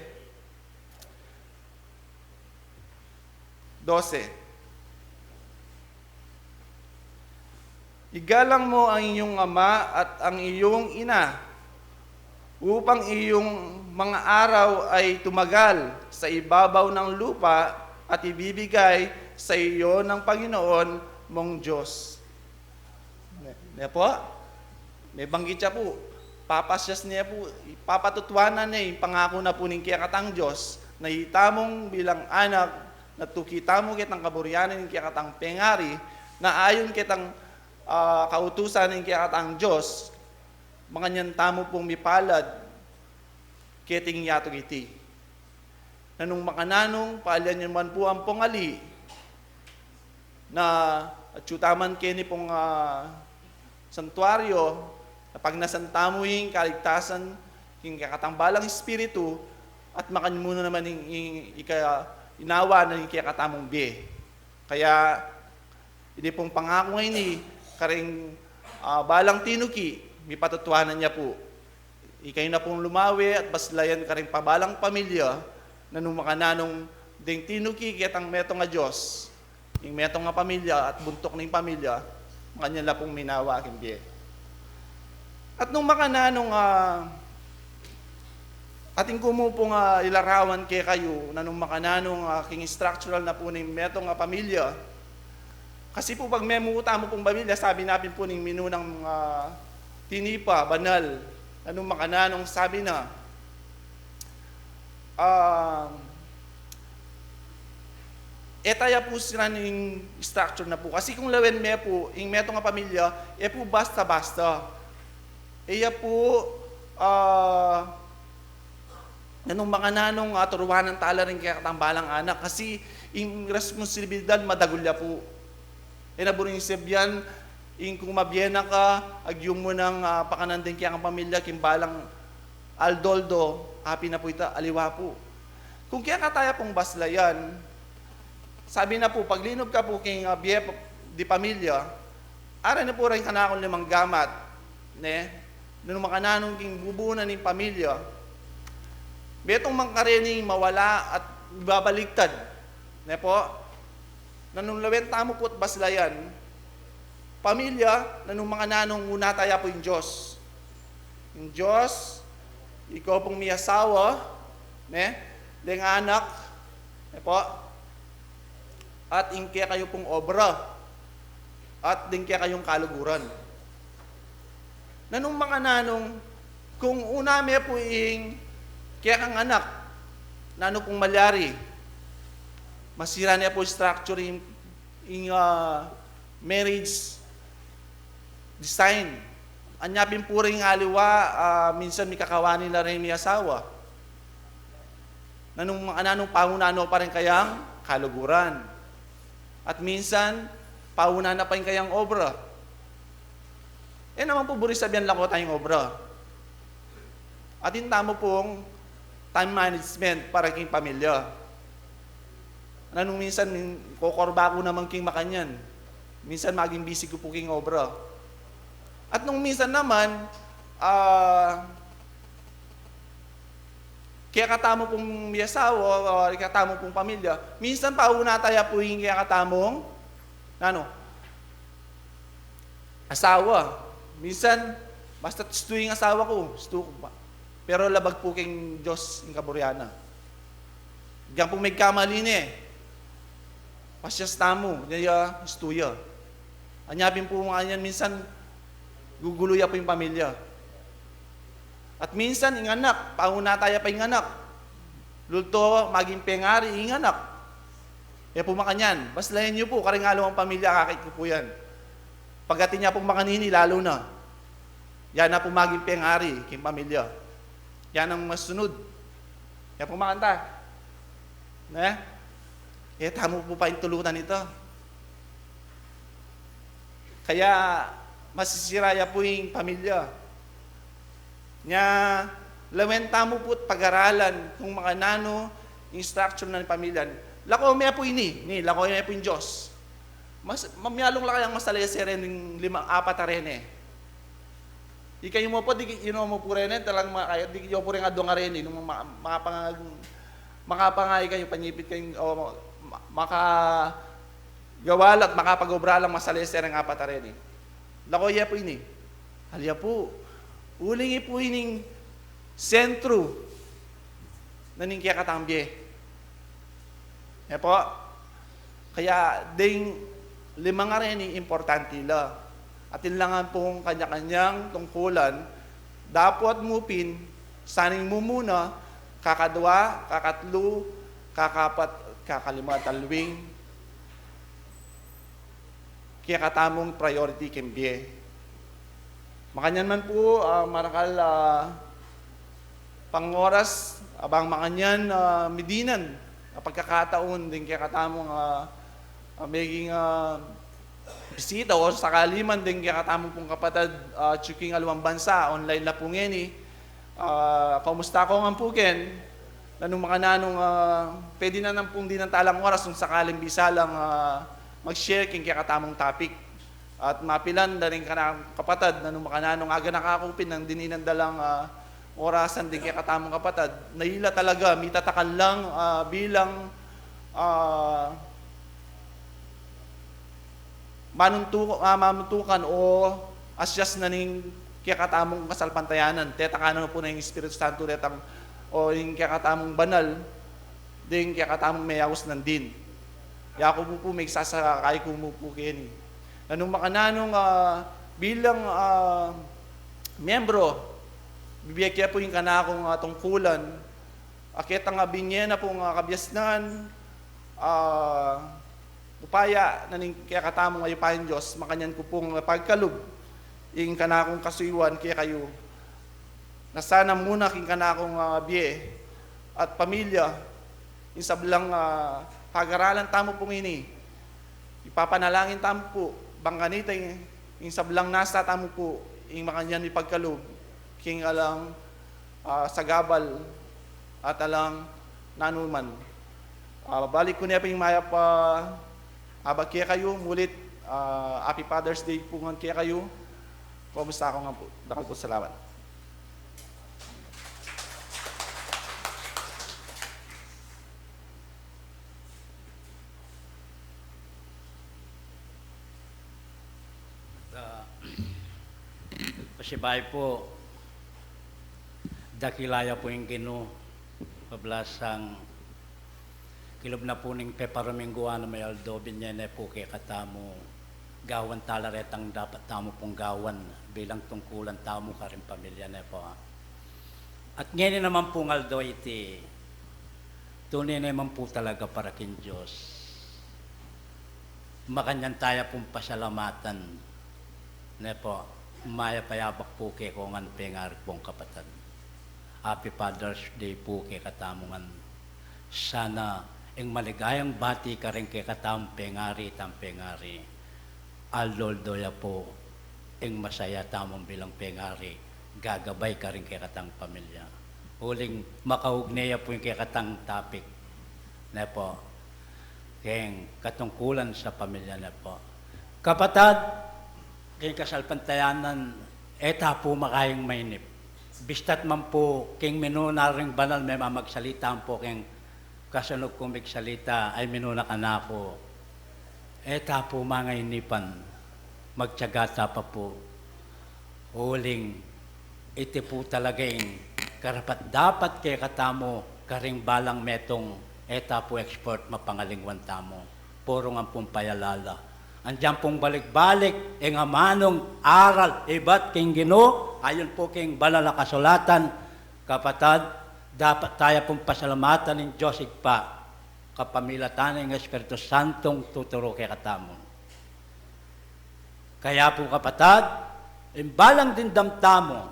dose. Igalang mu ang iyung ama at ang iyung ina, upang iyung mga araw ay tumagal sa ibabaw ng lupa at ibibigay sa iyo ng Panginoon mong Diyos. Ne, ne pu? Mebanggit ya pu, papasias ne pu, papatutuanan ne ing pangaku na pu ning kekatang Dios, na itamung bilang anak, na tuki tamu ketang kaburian ning kekatang pengari, na ayon ketang, ah, kautusan ning kekatang Dios, makanyan tamu pung mipalad keting yatung iti. Na nung makananung, palian ya man pu ampong ali, na atyu tamu man keni pung, ah, santuaryo, na pagnasan tamu ing kaligtasan king kekatang balang espiritu, at makanyan mu naman ing, ing ika-, inawa na ing kekatamung bie. Kaya, ini pung pangaku ngeni, karing, ah, balang tinuki, mipatutuanan ya pu. Ikayu na pung lumawe at baslayan karing pabalang pamilya, na nung makananung deng tinuki ketang metung a Dios, ing metung a pamilya at buntuk ning pamilya, makanyan la pung minawa king bie. At nung makananung, ah, atin ku mu pung, ah, ilarawan kekayu, na nung makananung, ah, king structural na pu ning metung a pamilya. Kasi pu pag memu tamu pung pamilya, sabi na pin pu ning minunang, ah, tinipa, banal, na nung makananung sabi na, ah, e taya pu siran ing structure na pu. Kasi kung lawen me pu, ing metung a pamilya, e pu basta-basta. E ya pu, ah, na nung makananung, ah, turuanan tala ring kekatang balang anak. Kasi ing responsibilidad madagul ya pu. E na buring sabian, ing kung mabie na ka, agyu mu nang, ah, pakanan deng kekang pamilya king balang aldo-aldo, apin na pu ita, aliwa pu. Kung keka taya pung baslayan, sabi na pu, paglinub ka pu king, ah, bie di pamilya, ari na pu ring kanakung limang gamat, ne? Nung makananung king bubunan ning pamilya, metung man karening mawala at ibabaligtad, ne pu? Na nung lawen tamu pu't baslayan, pamilya, na nung makananung una taya pu ing Dios. Ing Dios, ikayu pung miyasawa, ne? Deng anak, ne pu? At ing kekayu pung obra, at ding kekayung kaluguran. Na nung makananung, kung una me pu ing kekang anak, Nanu pung malyari? Masira ne pu ing structure ing, ing, ah, marriage design. Anya pin pu ring aliwa, ah, minsan mikakawani la ring miyasawa. Nanung, nanung pauna no pa rin kayang kaluguran. At minsan, pauna na pa rin kayang obra. E naman pu buri sabian lako tayung obra. Atin tamu pung time management para king pamilya. Nanung minsan, min-, kokorba ku naman king makanyan. Minsan maging busy ku pu king obra. At nung minsan naman, ah, kaya katamu pung miyasawa, o kaya katamu pung pamilya, minsan pauna taya pu ing kaya katamung, nanu, asawa. Minsan, basta stu ing asawa ku, stu ku pa. Pero labag pu king Dios ing kaburian na. Diyan pu megkamali ne. Pasyas tamu, diya, stu ya. Anya pin pu makanyan minsan, gugulu ya pu ing pamilya. At minsan, ing anak, pauna taya pa ing anak. Lulto, maging pengari, ing anak. E pu makanyan, baslayan yu pu, karing aliwang pamilya, akakit ku pu yan. Pag-ati nya pung makanini, lalu na. Yan na pu maging pengari king pamilya. Yan ang masunud. Yan pu makanta. Ne? E tamu pu paintulutan ita. Kaya masisira ya pu ing pamilya. Nya, lawen tamu pu't pag-aralan kung makananu ing structure ning pamilya. Lako me pu ini, ni, lako me pu ing Dios. Mas, mamialung la kayang masalese ring lima, apat a reni. Ikayu mu pu, di, yu mu pu reni, talagang ma-, kaya, di yu pu rin adwang a reni, nung ma-, makapang-, makapangay kayu, panyipit kayu, o ma-, makagawa la at makapag-obra lang masalese ring apat a reni. Lako ya pu ini. Alya pu, uling i pu ining sentru na ning kekatang bie. E pu? Kaya ding lima a reni importanti la. Atin la ngan pung kanya-kanyang tungkulan, dapot mu pin, sa ning mumuna, kakadwa, kakatlu, kakapat, kakalima, talwing kekatamung priority king bie. Makanyan man pu, ah, marakal, ah, pangoras, abang makanyan, ah, midinan a pagkakataun ding kekatamung, ah, ah, meging, ah, bisita o sakali man ding kekatamung pung kapatad, ah, atyu king aliwang bansa, online la pu ngeni. Ah, kumusta ko ngan pu ken, nanung makananung, ah, pwede na nang pung dinan talang oras nung sakaling bisa lang, ah, mag-share king kekatamung topic. At mapilan da ring kanakung kapatad, nanung makananung aganaka ku pin nang dininan da lang, ah, orasan ding kekatamung kapatad. Na ila talaga, mitatakal lang, ah, bilang, ah, manuntu-, ah, manuntukan o asyas na ning kekatamung kasalpantayanan. Tetakan na pu na ing Espiritu Santo retang, o ing kekatamung banal, ding kekatamung meyaus nandin. Yaku mu pu, megsasakay ku mu pu keni. Nanung makananung, ah, bilang, ah, miyembro, bibie ke pu ing kanakung, ah, tungkulan, a ketang binye na pung, ah, kabiasnan, ah, upaya na ning kekatamung ayupayan Dios, makanyan ku pung pagkalub ing kanakung kasuyuan kekayu. Na sana muna king kanakung, ah, bie at pamilya, ing sablang, ah, pag-aralan tamu pung ini, ipapanalangin tamu pu, bang kanita ing, ing sablang nasa tamu pu, ing makanyan ipagkalub king alang, ah, sagabal at alang nanuman. Ah, balik ku ne pu ing mayap a abak kekayu, mulit, ah, Happy Father's Day pu ngan kekayu. Kumusta ko ngan pu. Dakal pung salamat. Ah, pasibayu pu, dakila ya pu ing Ginu, pablasang kilub na pu ning peparamingguan a may aldo, binye ne pu kekatamu, gawan tala retang dapat tamu pung gawan bilang tungkulan tamu karing pamilya ne pu. At ngeni naman pung aldo iti, Tune ne man pu talaga para king Dios. Makanyan taya pung pasalamatan. Ne pu, mayap a yabak pu kekongan pengari kung kapatad. Happy Father's Day pu kekatamu ngan. Sana ing maligayang bati karing kekatamung pengari, itang pengari. Aldo-aldo ya pu ing masaya tamung bilang pengari, gagabay karing kekatang pamilya. Uling makaugne ya pu ing kekatang topic, ne pu, keng katungkulan sa pamilya, ne pu. Kapatad, keng kasalpantayanan, e ta pu makaing mainip. Bista't man pu keng minuna ring banal, mema magsalita pu keng kasunug kung migsalita, ay minuna kanaku, e ta pu mangainipan, magtiyaga ta pa pu. Uling iti pu talaga ing karapat-dapat kekatamu karing balang metung, e ta pu expert, mapangalingwan tamu. Purung ampong payalala. Andiyan pung balik-balik ing amanung aral ibat king Ginu, ayon pu king banal a kasulatan. Kapatad, dapat taya pung pasalamatan ing Dios Ibpa kapamilatan ning Espiritu Santung tuturu kekatamu. Kaya pu kapatad, ing balang dimdam tamu,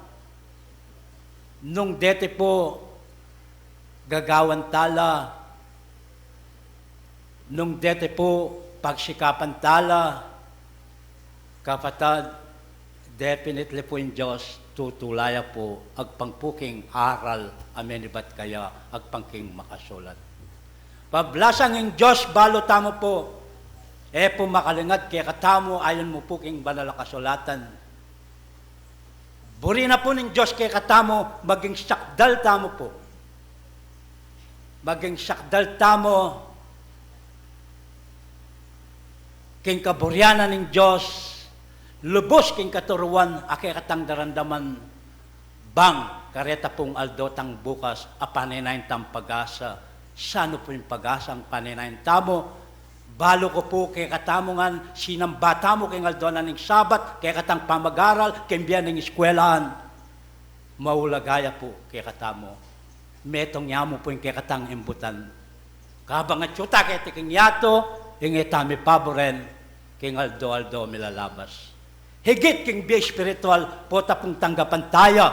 nung deti pu gagawan tala, nung deti pu pagsikapan tala, kapatad, definitely pu ing Dios tutula ya pu agpang pu king aral a menibat kaya, agpang king makasulat. Pablasang ing Dios balu tamu pu, e pu makalingad kekatamu ayon mu pu king banal a kasulatan. Buri na pu ning Dios kekatamu, maging sakdal tamu pu. Maging sakdal tamu king kaburian na ning Dios, lubus king katuruan a kekatang daramdaman, bang kareta pung aldo tang bukas a paninayan tang pag-asa. Sanu pu ing pag-asang paninayan tamu? Balu ku pu kekatamu ngan, sinamba tamu king aldo na ning Sabat, kekatang pamag-aral, king bie ning eskwelahan. Maulaga ya pu kekatamu. Metung ya mu pu ing kekatang imbutan. Kabang atyu ta keti king yatu, ing e ta mipaburen king aldo-aldo milalabas. Higit king bie espiritual, pota pung tanggapan taya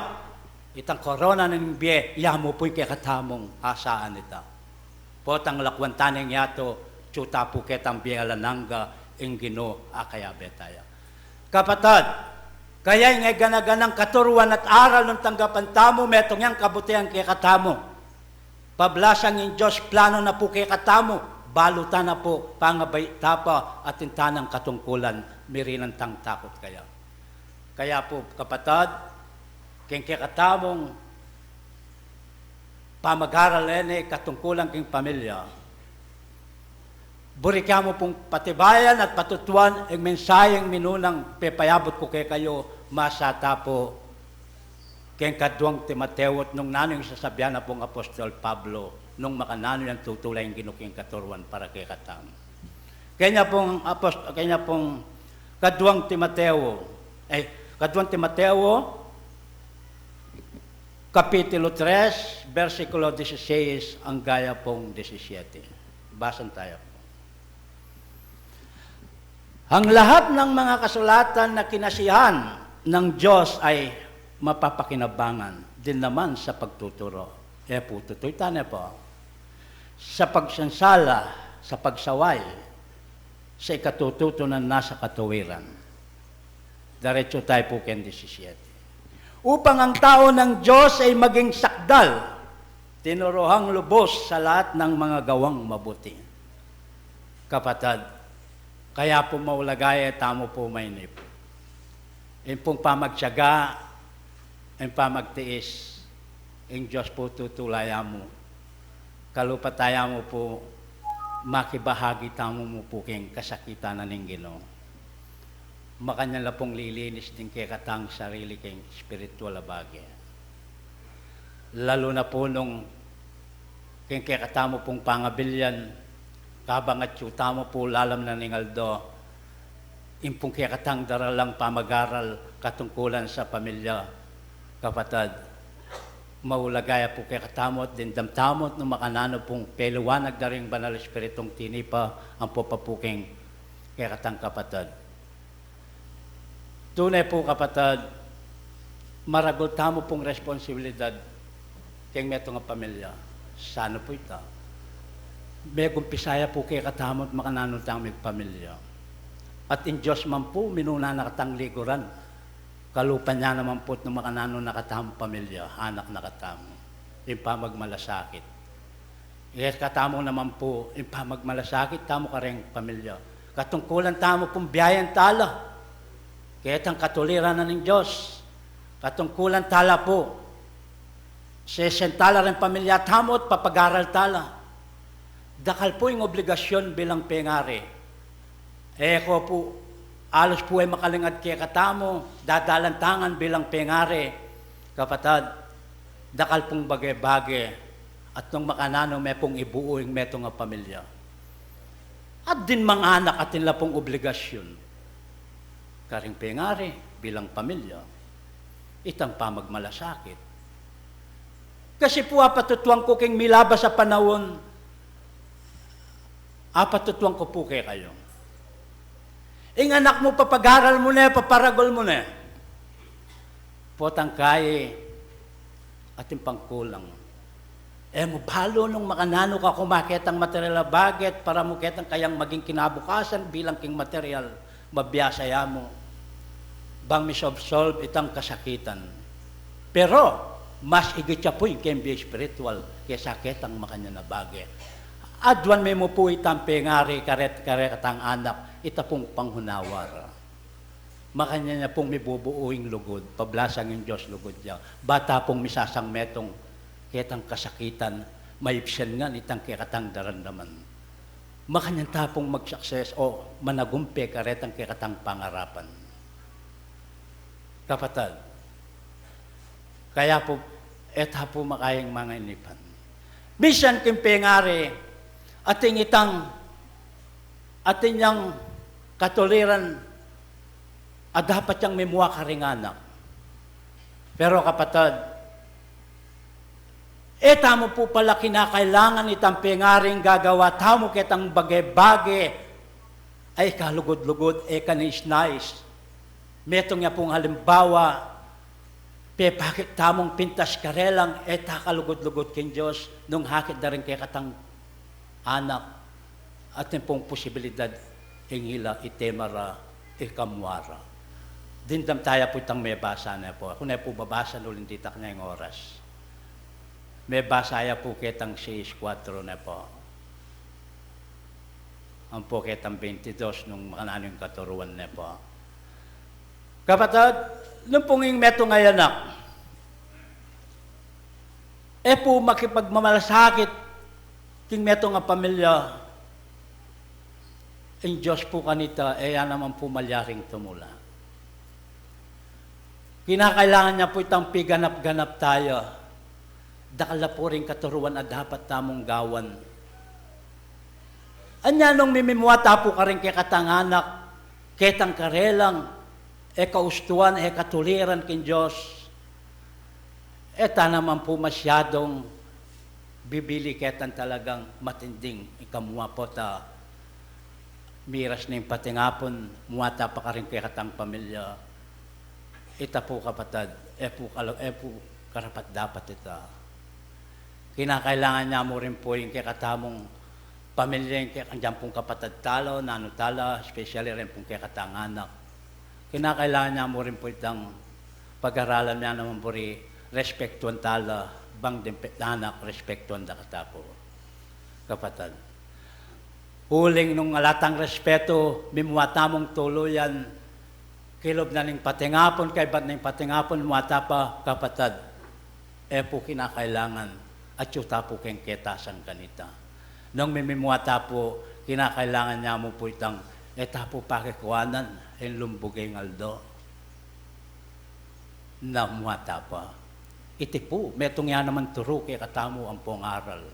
itang korona ning bie, ya mu pu ing kekatamung asaan ita. Potang lakwan ta ning yatu, atyu ta pu ketang bie alang angga, ing Ginu a kayabe taya. Kapatad, kaya ing e gana-ganang katuruan at aral nung tanggapan tamu, metung yang kabutihan kekatamu. Pablasang ing Dios plano na pu kekatamu, balu ta na pu, pangabait ta pa, atin ta nang katungkulan, mirinan tang takut kaya. Kaya pu, kapatad, king kekatamung pamag-aral ini katungkulan king pamilya, buri ke mu pung patibayan at patutuan ing mensaheng minunang pepayabut ku kekayu, masa ta pu keng kaduang Timoteo, at nung nanu ing sasabian na pung apostol Pablo, nung makananu yang tutula ing Ginu king katuruan para kekatamu. Kenya pung apost-, kenya pung kaduang Timoteo, eh, kaduang Timoteo, Kapitulo tres, bersikulo dieciséis angga ya pung diecisiete. Basan taya pu. Ang lahat ng mga kasulatan na kinasiyahan ng Diyos ay mapapakinabangan din naman sa pagtuturo. E pu, tutuy ta ne pu. Sa pagsansala, sa pagsaway, sa ikatututunan na sa katuwiran. Diretso tayo pu keng diecisiete. Upang ang tao ng Diyos ay maging sakdal, tinuruhang lubos sa lahat ng mga gawang mabuti. Kapatad, kaya pu maulaga ya tamu pu mainip. Ing pung pamagtiyaga, ing pamagtiis, ing Diyos pu tutula ya mu. Kalupa taya mu pu, makibahagi tamu mu pu king kasakitan na ning Ginu. Makanyan la pung lilinis ding kekatang sarili king espiritual a bage. Lalu na pu nung king kekatamu pung pangabilian, kabang atyu tamu pu lalam na ning aldo, ing pung kekatang daralang pamag-aral katungkulan sa pamilya, kapatad, Maulaga ya pu kekatamu at dimdam tamu nung makananu pung peliwanag da ring Banal Espiritung tinipa ampo pa pu king kekatang kapatad. Tune pu kapatad, maragul tamu pung responsibilidad king metung a pamilya. Sana pu ita. Megumpisa ya pu kekatamu at makananu tang migpamilya. At ing Dios man pu, minuna na katang liguran. Kalupa na naman pu nung makananu na katamung pamilya, anak na katamu. Ing pamagmalasakit. Kekatamu naman pu, ing pamagmalasakit tamu karing pamilya. Katungkulan tamu pung biayan tala. Ketang katuliran na ning Dios. Katungkulan tala pu. Sesen tala ring pamilya tamu at papagaral tala. Dakal pu ing obligasyon bilang pengari. E ko pu, alus pu e makalingad kekatamu, dadalan ta ngan bilang pengari, kapatad, dakal pung bage-bage, at nung makananu me pung ibuu ing metung a pamilya. At din mang anak atin la pung obligasyon karing pengari bilang pamilya, itang pamagmalasakit. Kasi pu apatutuan ku king milabas a panaun, apatutuan ku pu kekayu. Ing anak mu, papagaral mu ne, paparagul mu ne. Potang kayi, atin pang kulang. E mu balu nung makananu ka kuma ketang material a bage, para mu ketang kayang maging kinabukasan bilang king material, mabiasa ya mu. Bang misolve-solve itang kasakitan. Pero, mas igit ya pu ing keng bie espiritual kesa ketang makanyan a bage. Aduan me mu pu itang pengari karet-, karetang anak, ita pung pangunawa ra. Makanyan ya pung mibubuu ing lugud, pablasang ing Dios lugud ya. Bata pung misasang metung ketang kasakitan, maibsan ngan itang kekatang daramdaman. Makanyan ta pung mag-success o managumpe karetang kekatang pangarapan. Kapatad, kaya pu, e ta pu makayang mangainipan. Minsan king pengari, atin itang, atin yang katuliran a dapat yang mimua karing anak. Pero kapatad, e tamu pu pala kinakailangan itang pengaring gagawa tamu ketang bage-bage a e kalugud-lugud, e kanais-nais. Metung ya pung halimbawa, pepakit tamung pintas karelang e ta kalugud-lugud king Dios nung akit da ring kekatang anak, atin pung posibilidad ing ila itemara, ikamua ra. Dimdam taya pu itang mebasa ne pu. Aku ne pu babasa uling ditak ne ing oras. Mebasa ya pu ketang sais kuatro ne pu. Ampo ketang beintidos nung makananu ing katuruan ne pu. Kapatad, nung pung ing metung a anak e pu makipagmamalasakit king metung a pamilya, ing Dios pu kanita, e ya naman pu malyaring tumula. Kinakailangan ya pu itang piganap-ganap taya. Dakal la pu ring katuruan a dapat tamung gawan. Anya nung mimimua ta pu karing kekatang anak, ketang karelang, e kaustuan, e katuliran king Dios, e ta naman pu masyadung bibili ketang talagang matinding ikamua pu ta miras ning patingapun, mua ta pa karing kekatang pamilya. Ita pu kapatad, e pu kala-, e pu karapat-dapat ita. Kinakailangan ya mu rin pu ing kekatamung pamilya, ing kekang pung kapatad tala, nanu tala, especially rin pung kekatang anak. Kinakailangan ya mu rin pu itang pag-aralan ya naman buri, respetuan tala, bang ding pe-, anak, respetuan da kata pu. Kapatad. Uling nung ala tang respetu, mimua tamung tuluyan, kilub na ning patingapun, kaybat ning patingapun, mua ta pa, kapatad. E pu kinakailangan, atyu ta pu keng ketasan kanita. Nung mimimua ta pu, kinakailangan ya mu pu itang, e ta pu pakikuanan, ing lumbug ing aldo. Na mua ta pa. Iti pu, metung ya naman turu kekatamu ampong aral.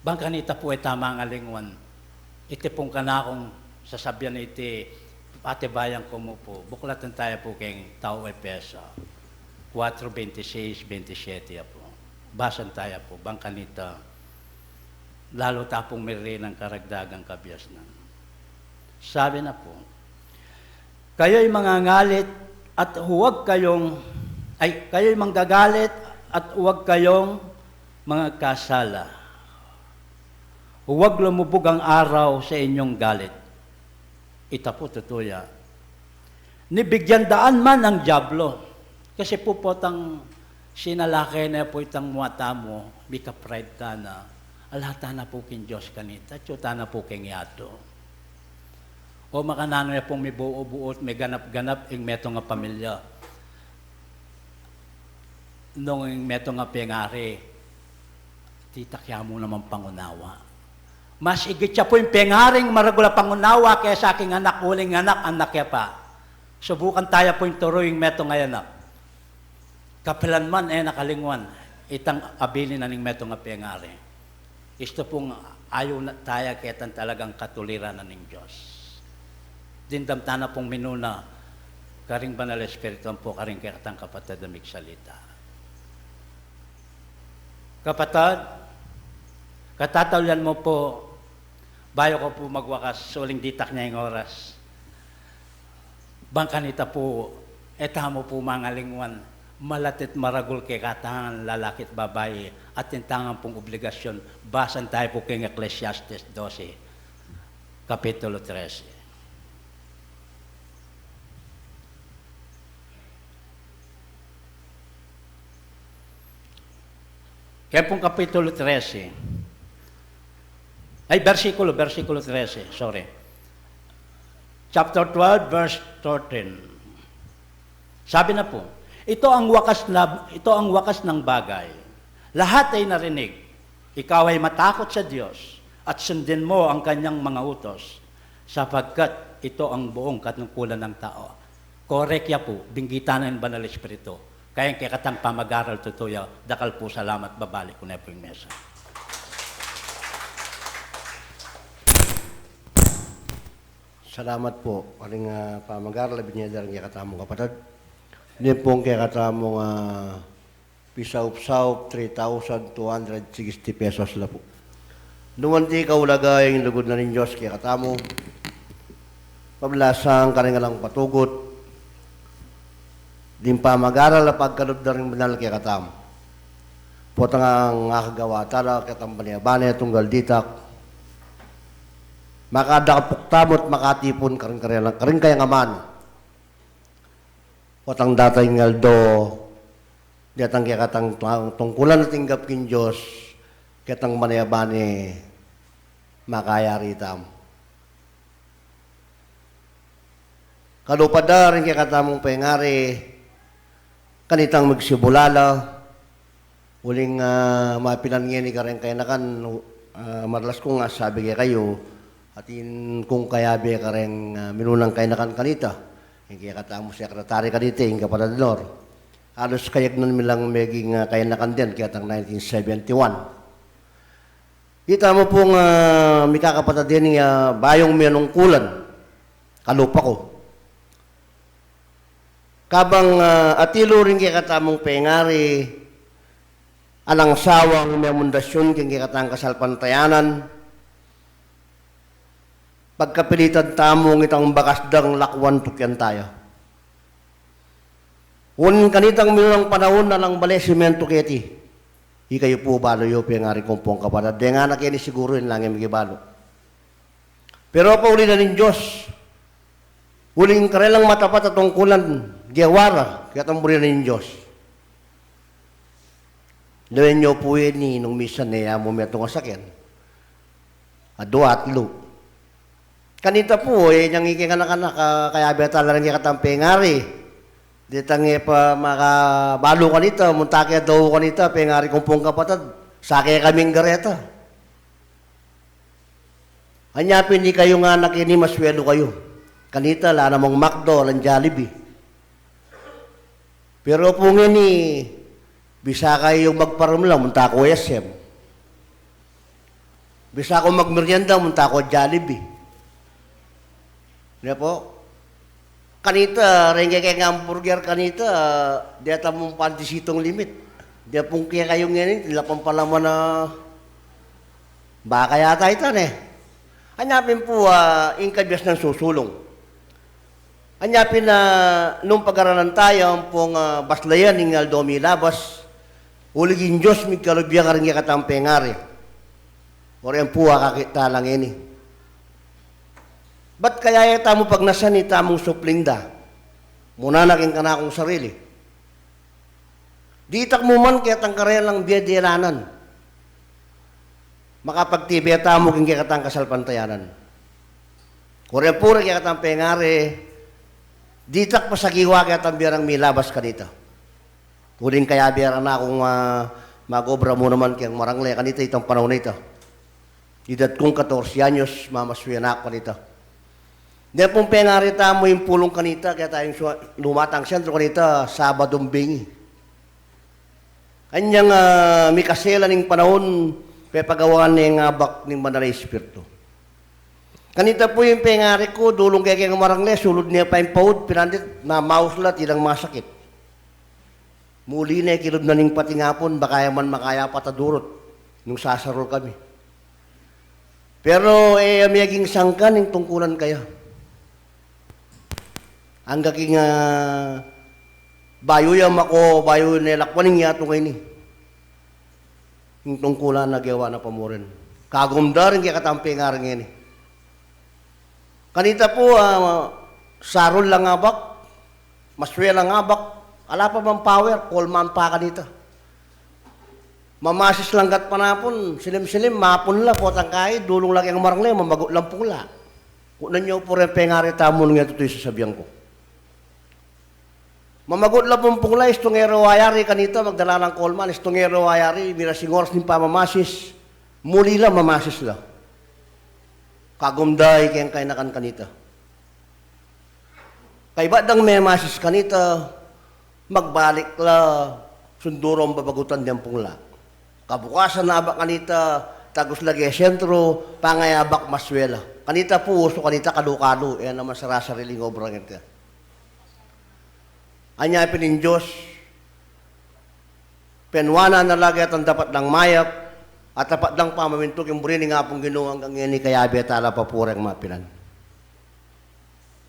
Bang kanita pu e ta mangalinguan, iti pung kanakung sasabian iti, patibayan ku mu pu, buklatan taya pu keng tau Efeso. Kuatro, bente seis, bente siyete, Apu. Basan taya pu, bang kanita, lalu ta pung mirri nang karagdagang kabiasnan. Sabi na pu, "Kayo'y mangangalit at huwag kayong, ay, kayo'y manggagalit at huwag kayong mangagkasala. Huwag lumubog ang araw sa inyong galit." Ita pu tutu ya. Ni bigyan daan man ang Diablo. Kasi pu potang sinalakay na pu itang mua tamu, mika-pride tana, ala tana pu king Dios kanita, atyu tana pu king yatu. O makananu ya pung mibuu-buut, miganap-ganap ing metung a pamilya. Nung ing metung a pengari, ditak ya mu naman pangunawa. Mas igit ya pu ing pengaring maragul a pangunawa kesa king anak, uling anak, anak ya pa. Subukan taya pu ing turu ing metung a anak. Kapilan man e na kalingwan itang abilin na ning metung a pengari. Istu pung ayun taya ketang talagang katuliran na ning Dios. Dimdam tana pung minuna karing Banal Espiritu ampo karing kekatang kapatad a migsalita. Kapatad, katataulian mu pu, bayu ku pu magwakas, uling ditak ne ing oras. Bang kanita pu, e tamu pu mangalingwan, malati't maragul kekatang lalaki't babai, atin tang ampong obligasyun. Basan taya pu king Ecclesiastes dose, kapitulo trese. Kaya pung kapitulo trese. Ay, bersikulo, bersikulo trese, sorry. Chapter twelve, verse thirteen. Sabi na pu, "Ito ang wakas na, ito ang wakas ng bagay. Lahat ay narinig. Ikaw ay matakot sa Dios at sundin mo ang kanyang mga utos, sapagkat ito ang buong katungkulan ng tao." Korek ya pu, binggit na ning Banal Espiritu. Kaya ing kekatang pamag-aral tutu ya, dakal pu salamat, babalik ku ne pu ing mesa. Salamat pu. Karing, ah, pamag-aral a binie da ring kekatamung kapatad. Ini pung kekatamung, ah, pisaup-saup, three thousand two hundred sixty pesos la pu. Nuan ti kaulaga ing lugud na ning Dios kekatamu, pablasang karing alang patugut ding pamag-aral a pagkalub da ring banal kekatamu. Potang akagawa tala ketang bane-bane tunggal ditak, makadakpuk tamu't makatipun karing, karing, karing kayang amanu. Potang datang ing aldo, detang kekatang tungkulan a tinggap king Dios, ketang bane-bane makayari tamu. Kalupa da ring kekatamung pengari, kanitang magsimula la, uling, ah, mapilan ngeni kareng kayanakan, ah, maralas kung asabi kekayu, atin kung kayabe kareng, ah, minunang kayanakan kanita, ing kekatamu sekretari kanita, ing kapatad Nor. Halos kayagnan mi lang meging, ah, kayanakan den ketang nineteen seventy-one. Ita mu pung, ah, mikakapatad deni, ah, bayung menungkulan, kalupa ku. Kabang, ah, atilu ring kekatamung pengari, alang sawang memundasyun king kekatang kasalpantayanan, pagkapilitan tamung itang bakas dang lakuan tukyan taya. Wan kanitang minunang panaun alang bale simentu keti. Ikayu pu balu yu, pengari kung pung kapatad. Deng anak keni siguru ing langi mikibalu. Pero pauli na ning Dios, uling karelang matapat a tungkulan, gewa ra, ketang buri na ning Dios. Lawen yu pu ini nung misan e ya mu metung a saken. Adua, atlu. Kanita pu, e, inyang ikeng anak-anak, ah, kayabe tala ring kekatang pengari. Detang e pa makabalu kanita, munta ke dau kanita, pengari kung pung kapatad, sake kaming gareta. Anya pin ikayu nga anak ini, maswelu kayu. Kanita, ala namang McDo, alang Jollibee. Pero pu ngeni, bisa kayu magparamla, munta ku S M. Bisa ku magmerienda, munta ku Jollibee. Ne pu? Kanita, reng kekeng hamburger kanita, deta mung pantisitong limit. Dia pung kekayu ngeni, tila pang palaman a baka yata ita, ne? Anya pin pu, ah, ing kabiasnan susulung. Anya pin, ah, nung pag-aralan taya ampong, ah, baslayan ing aldo milabas, uling ing Dios migkalub ya karing kekatang pengari. Ori ampong akakit ta la ngeni. Bat kaya e tamu pagnasan itamung supling da? Muna na king kanakung sarili. Ditak mu man ketang karelang bie delanan. Makapagtibe tamu king kekatang kasalpantayanan. Kore pure kekatang pengari, ditak pasagiwa ketang bie rang milabas kanita. Uling kayabe ra na kung, ah, mag-obra mu naman keng marangle kanita itang panaun a ita. Edad kung katorse anyos, mamasue na ku kanita. Deng pung pengari tamu ing pulung kanita, keta ing sua-, lumatang sentro kanita, Sabadung bengi. Anyang, ah, mikasela ning panaun, pepagawan ne ing abak ning Banal a Espiritu. Kanita pu ing pengari ku, dulung kekeng marangle, sulud ne pa ing paud, pinandit, namaus la, tilang masakit. Muli ne, kilub na ning patingapun, baka ya man makaya patadurut nung sasarul kami. Pero e ya meging sangkan ing tungkulan kaya. Angga king, ah, bayu ya mako, bayu ne lakwan ing yatu ngeni. Ing tungkulan a gewa na pa mu rin. Kagum da ring kekatang pengari ngeni. Kanita pu, ah, sarul lang abak, masue lang abak, ala pa mang power, kolman pa kanita. Mamasis lang gat panapun, silim-silim, mapun la, potang kai, dulung la keng marangle, mamagut lang pung la. Kunan yu pu reng pengari tamu nung e tutu ing sasabian ku. Mamagut la pung pung la, istung e ra wayari kanita, magdala lang kolman, istung e ra wayari, miras ing oras ning pamamasis, muli la, mamasis la. Kagum da i keng kainakan kanita. Kaybat dang memasis kanita, magbalik la, sundurung babagutan deng pung la. Kabukasan abak kanita, tagus la keng sentro, pangayabak masue la. Kanita pu, usu kanita kalu-kalu, e naman sarasariling obra kanita. Anya pin ing Dios, penwanan na la ketang dapat dang mayap, at dapat dang pamamintu king buri ning Apung Ginu anggang ngeni kayabe tala pa pu reng mapilan.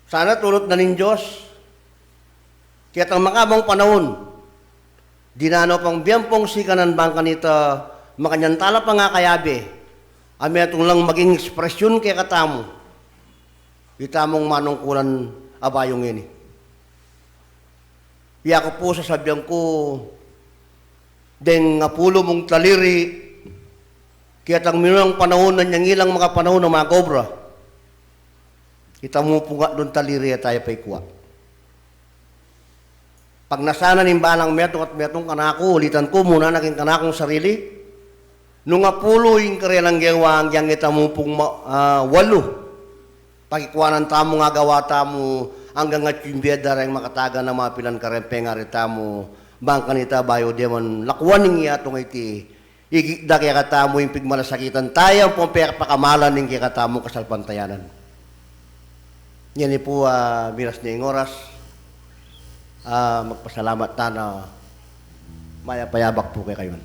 Sana tulut na ning Dios, ketang makabang panaun, dinanaw pang biampung sikanan bang kanita, makanyan tala pang akayabe, a metung lang maging ekspresyun kekatamu itamung manungkulan a bayu ngeni. Yaku pu, sasabian ku, deng apulu mung taliri, ketang minunang panaun a nyang ilang makapanaun a mag-obra, itamu pung atlung taliri e taya pa ikua. Pagnasan na ning balang metung at metung kanaku, ulitan ku muna na king kanakung sarili. Nung apulu ing karelang gewa anggang itamu pung ma-, ah, walu, pakikuanan tamu, agawa tamu, anggang atyu ing bie da reng makatagan a mapilan kareng pengari tamu, bang kanita bayu de man lakuan ing yatu ngeni, ikit da kekatamu ing pigmalasakitan taya ampong pekapakamalan ning kekatamung kasalpantayanan. Ngeni pu, ah, miras ne ing oras, ah, magpasalamat tana, mayap a yabak pu kekayu.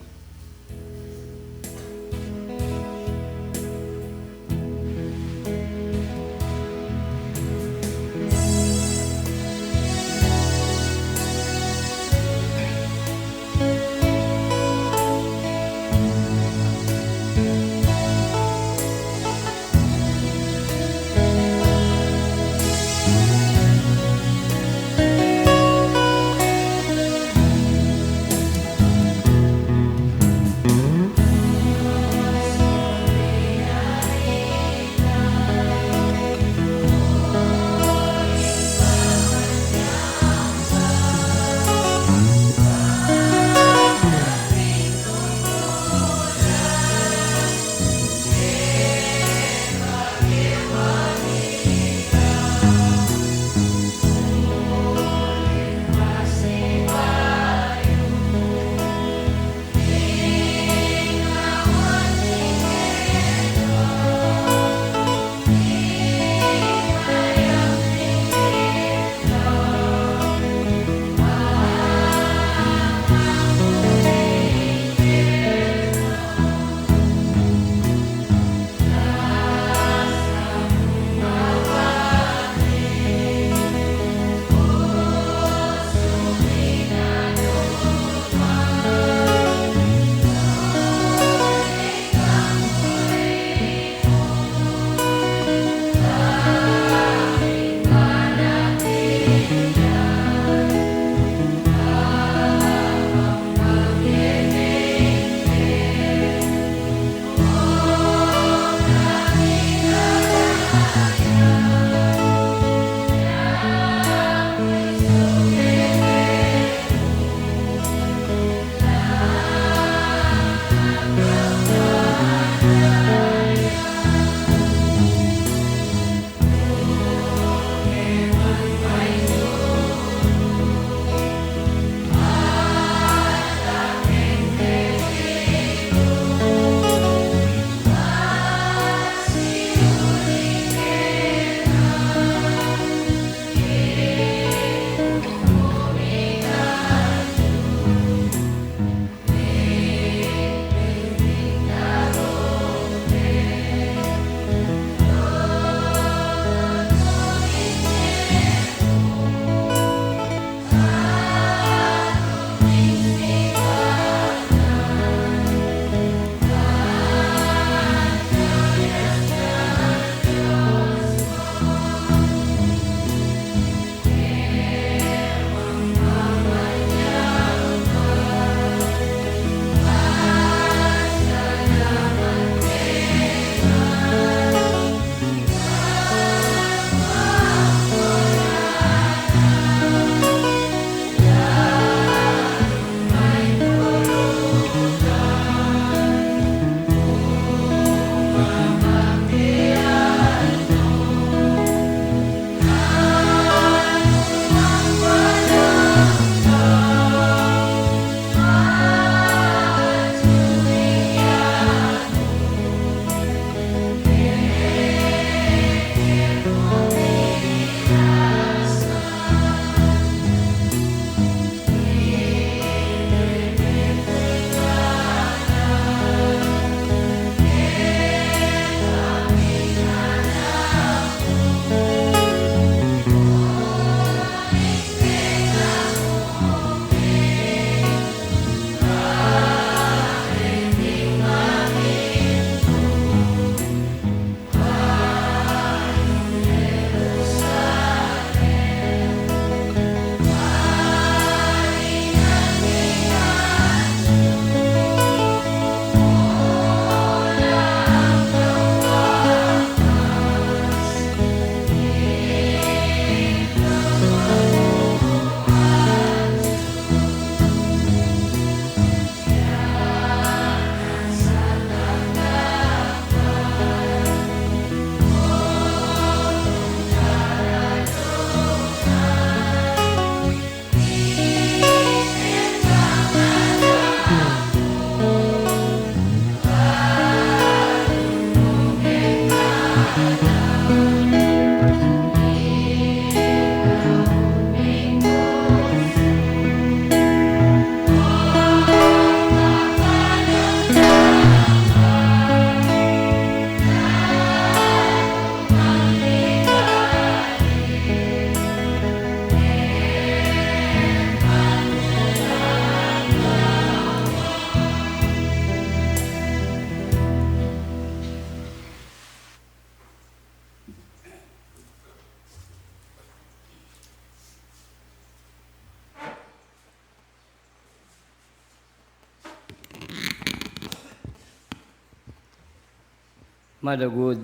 Malugud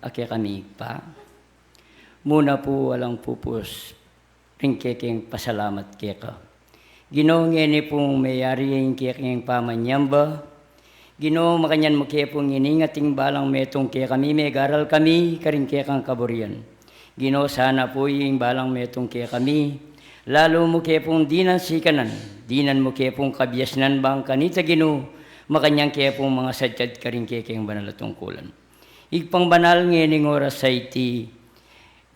a kekami Ibpa, muna pu alang pupus ring kekeng pasalamat keka. Ginu, ngeni pung meyari ya ing kekeng pamanyamba, Ginu, makanyan mu ke pung ining ating balang metung kekami, megaral kami karing kekang kaburian. Ginu, sana pu ing balang metung kekami, lalu mu ke pung dinan sikanan, dinan mu ke pung kabiasnan bang kanita Ginu, makanyan ke pung mangasadyat karing kekeng banal a tungkulan. Ibpang banal, ngening oras a iti,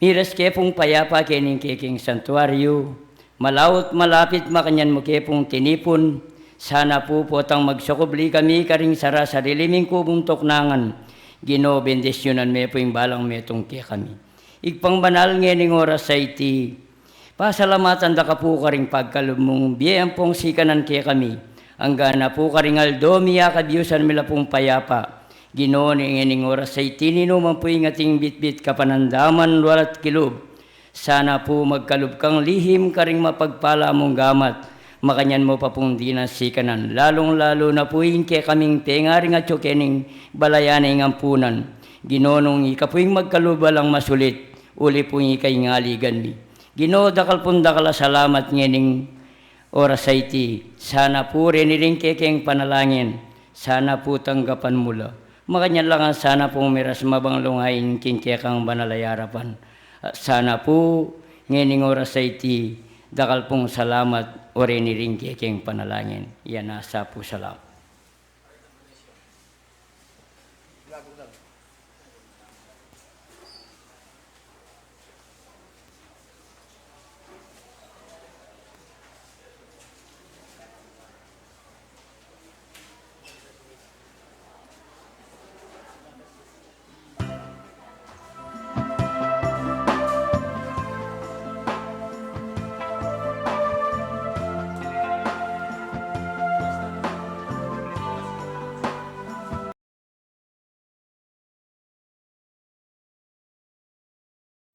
miras ke pung payapa kening kekeng santuario, malaut malapit makanyan mu ke pung tinipun, sana pu potang magsakubli kami karing sarasarili ming kubung tuknangan, Ginu, bendisyunan me pu ing balang metung kekami. Ibpang banal, ngening oras a iti, pasalamatan da ka pu karing pagkalub mung bie ampong sikanan kekami, angga na pu karing aldo mi a kabiusan mi la pung payapa. Ginu, ngening oras a iti, ninuman pu ing ating bitbit kapanandaman, lualat kilub, sana pu magkalub kang lihim karing mapagpala mung gamat, makanyan mu pa pung dinan sikanan, lalung-lalu na pu ing kekaming pengaring atyu kening balayan ning ampunan. Ginu, nung ika pu ing magkalub alang masulit, uli pung ika ing aligan mi. Ginu, dakal pung dakal a salamat ngening oras a iti, sana pu reni ring kekeng panalangin, sana pu tanggapan mu la. Makanyan la ngan sana pung miras mabang lungain king kekang banal a arapan. At sana pu, ngening oras a iti, dakal pung salamat o reni ring kekeng panalangin. Yan na sa pu, salamat.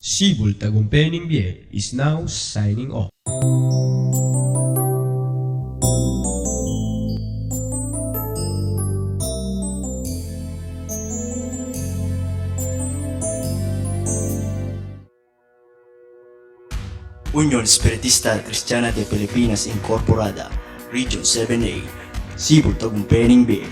Sibul Tagumpe ning Bie is now signing off. Union Espiritista Kristiana de Pilipinas Incorporada, Region seven A, Sibul Tagumpe ning Bie.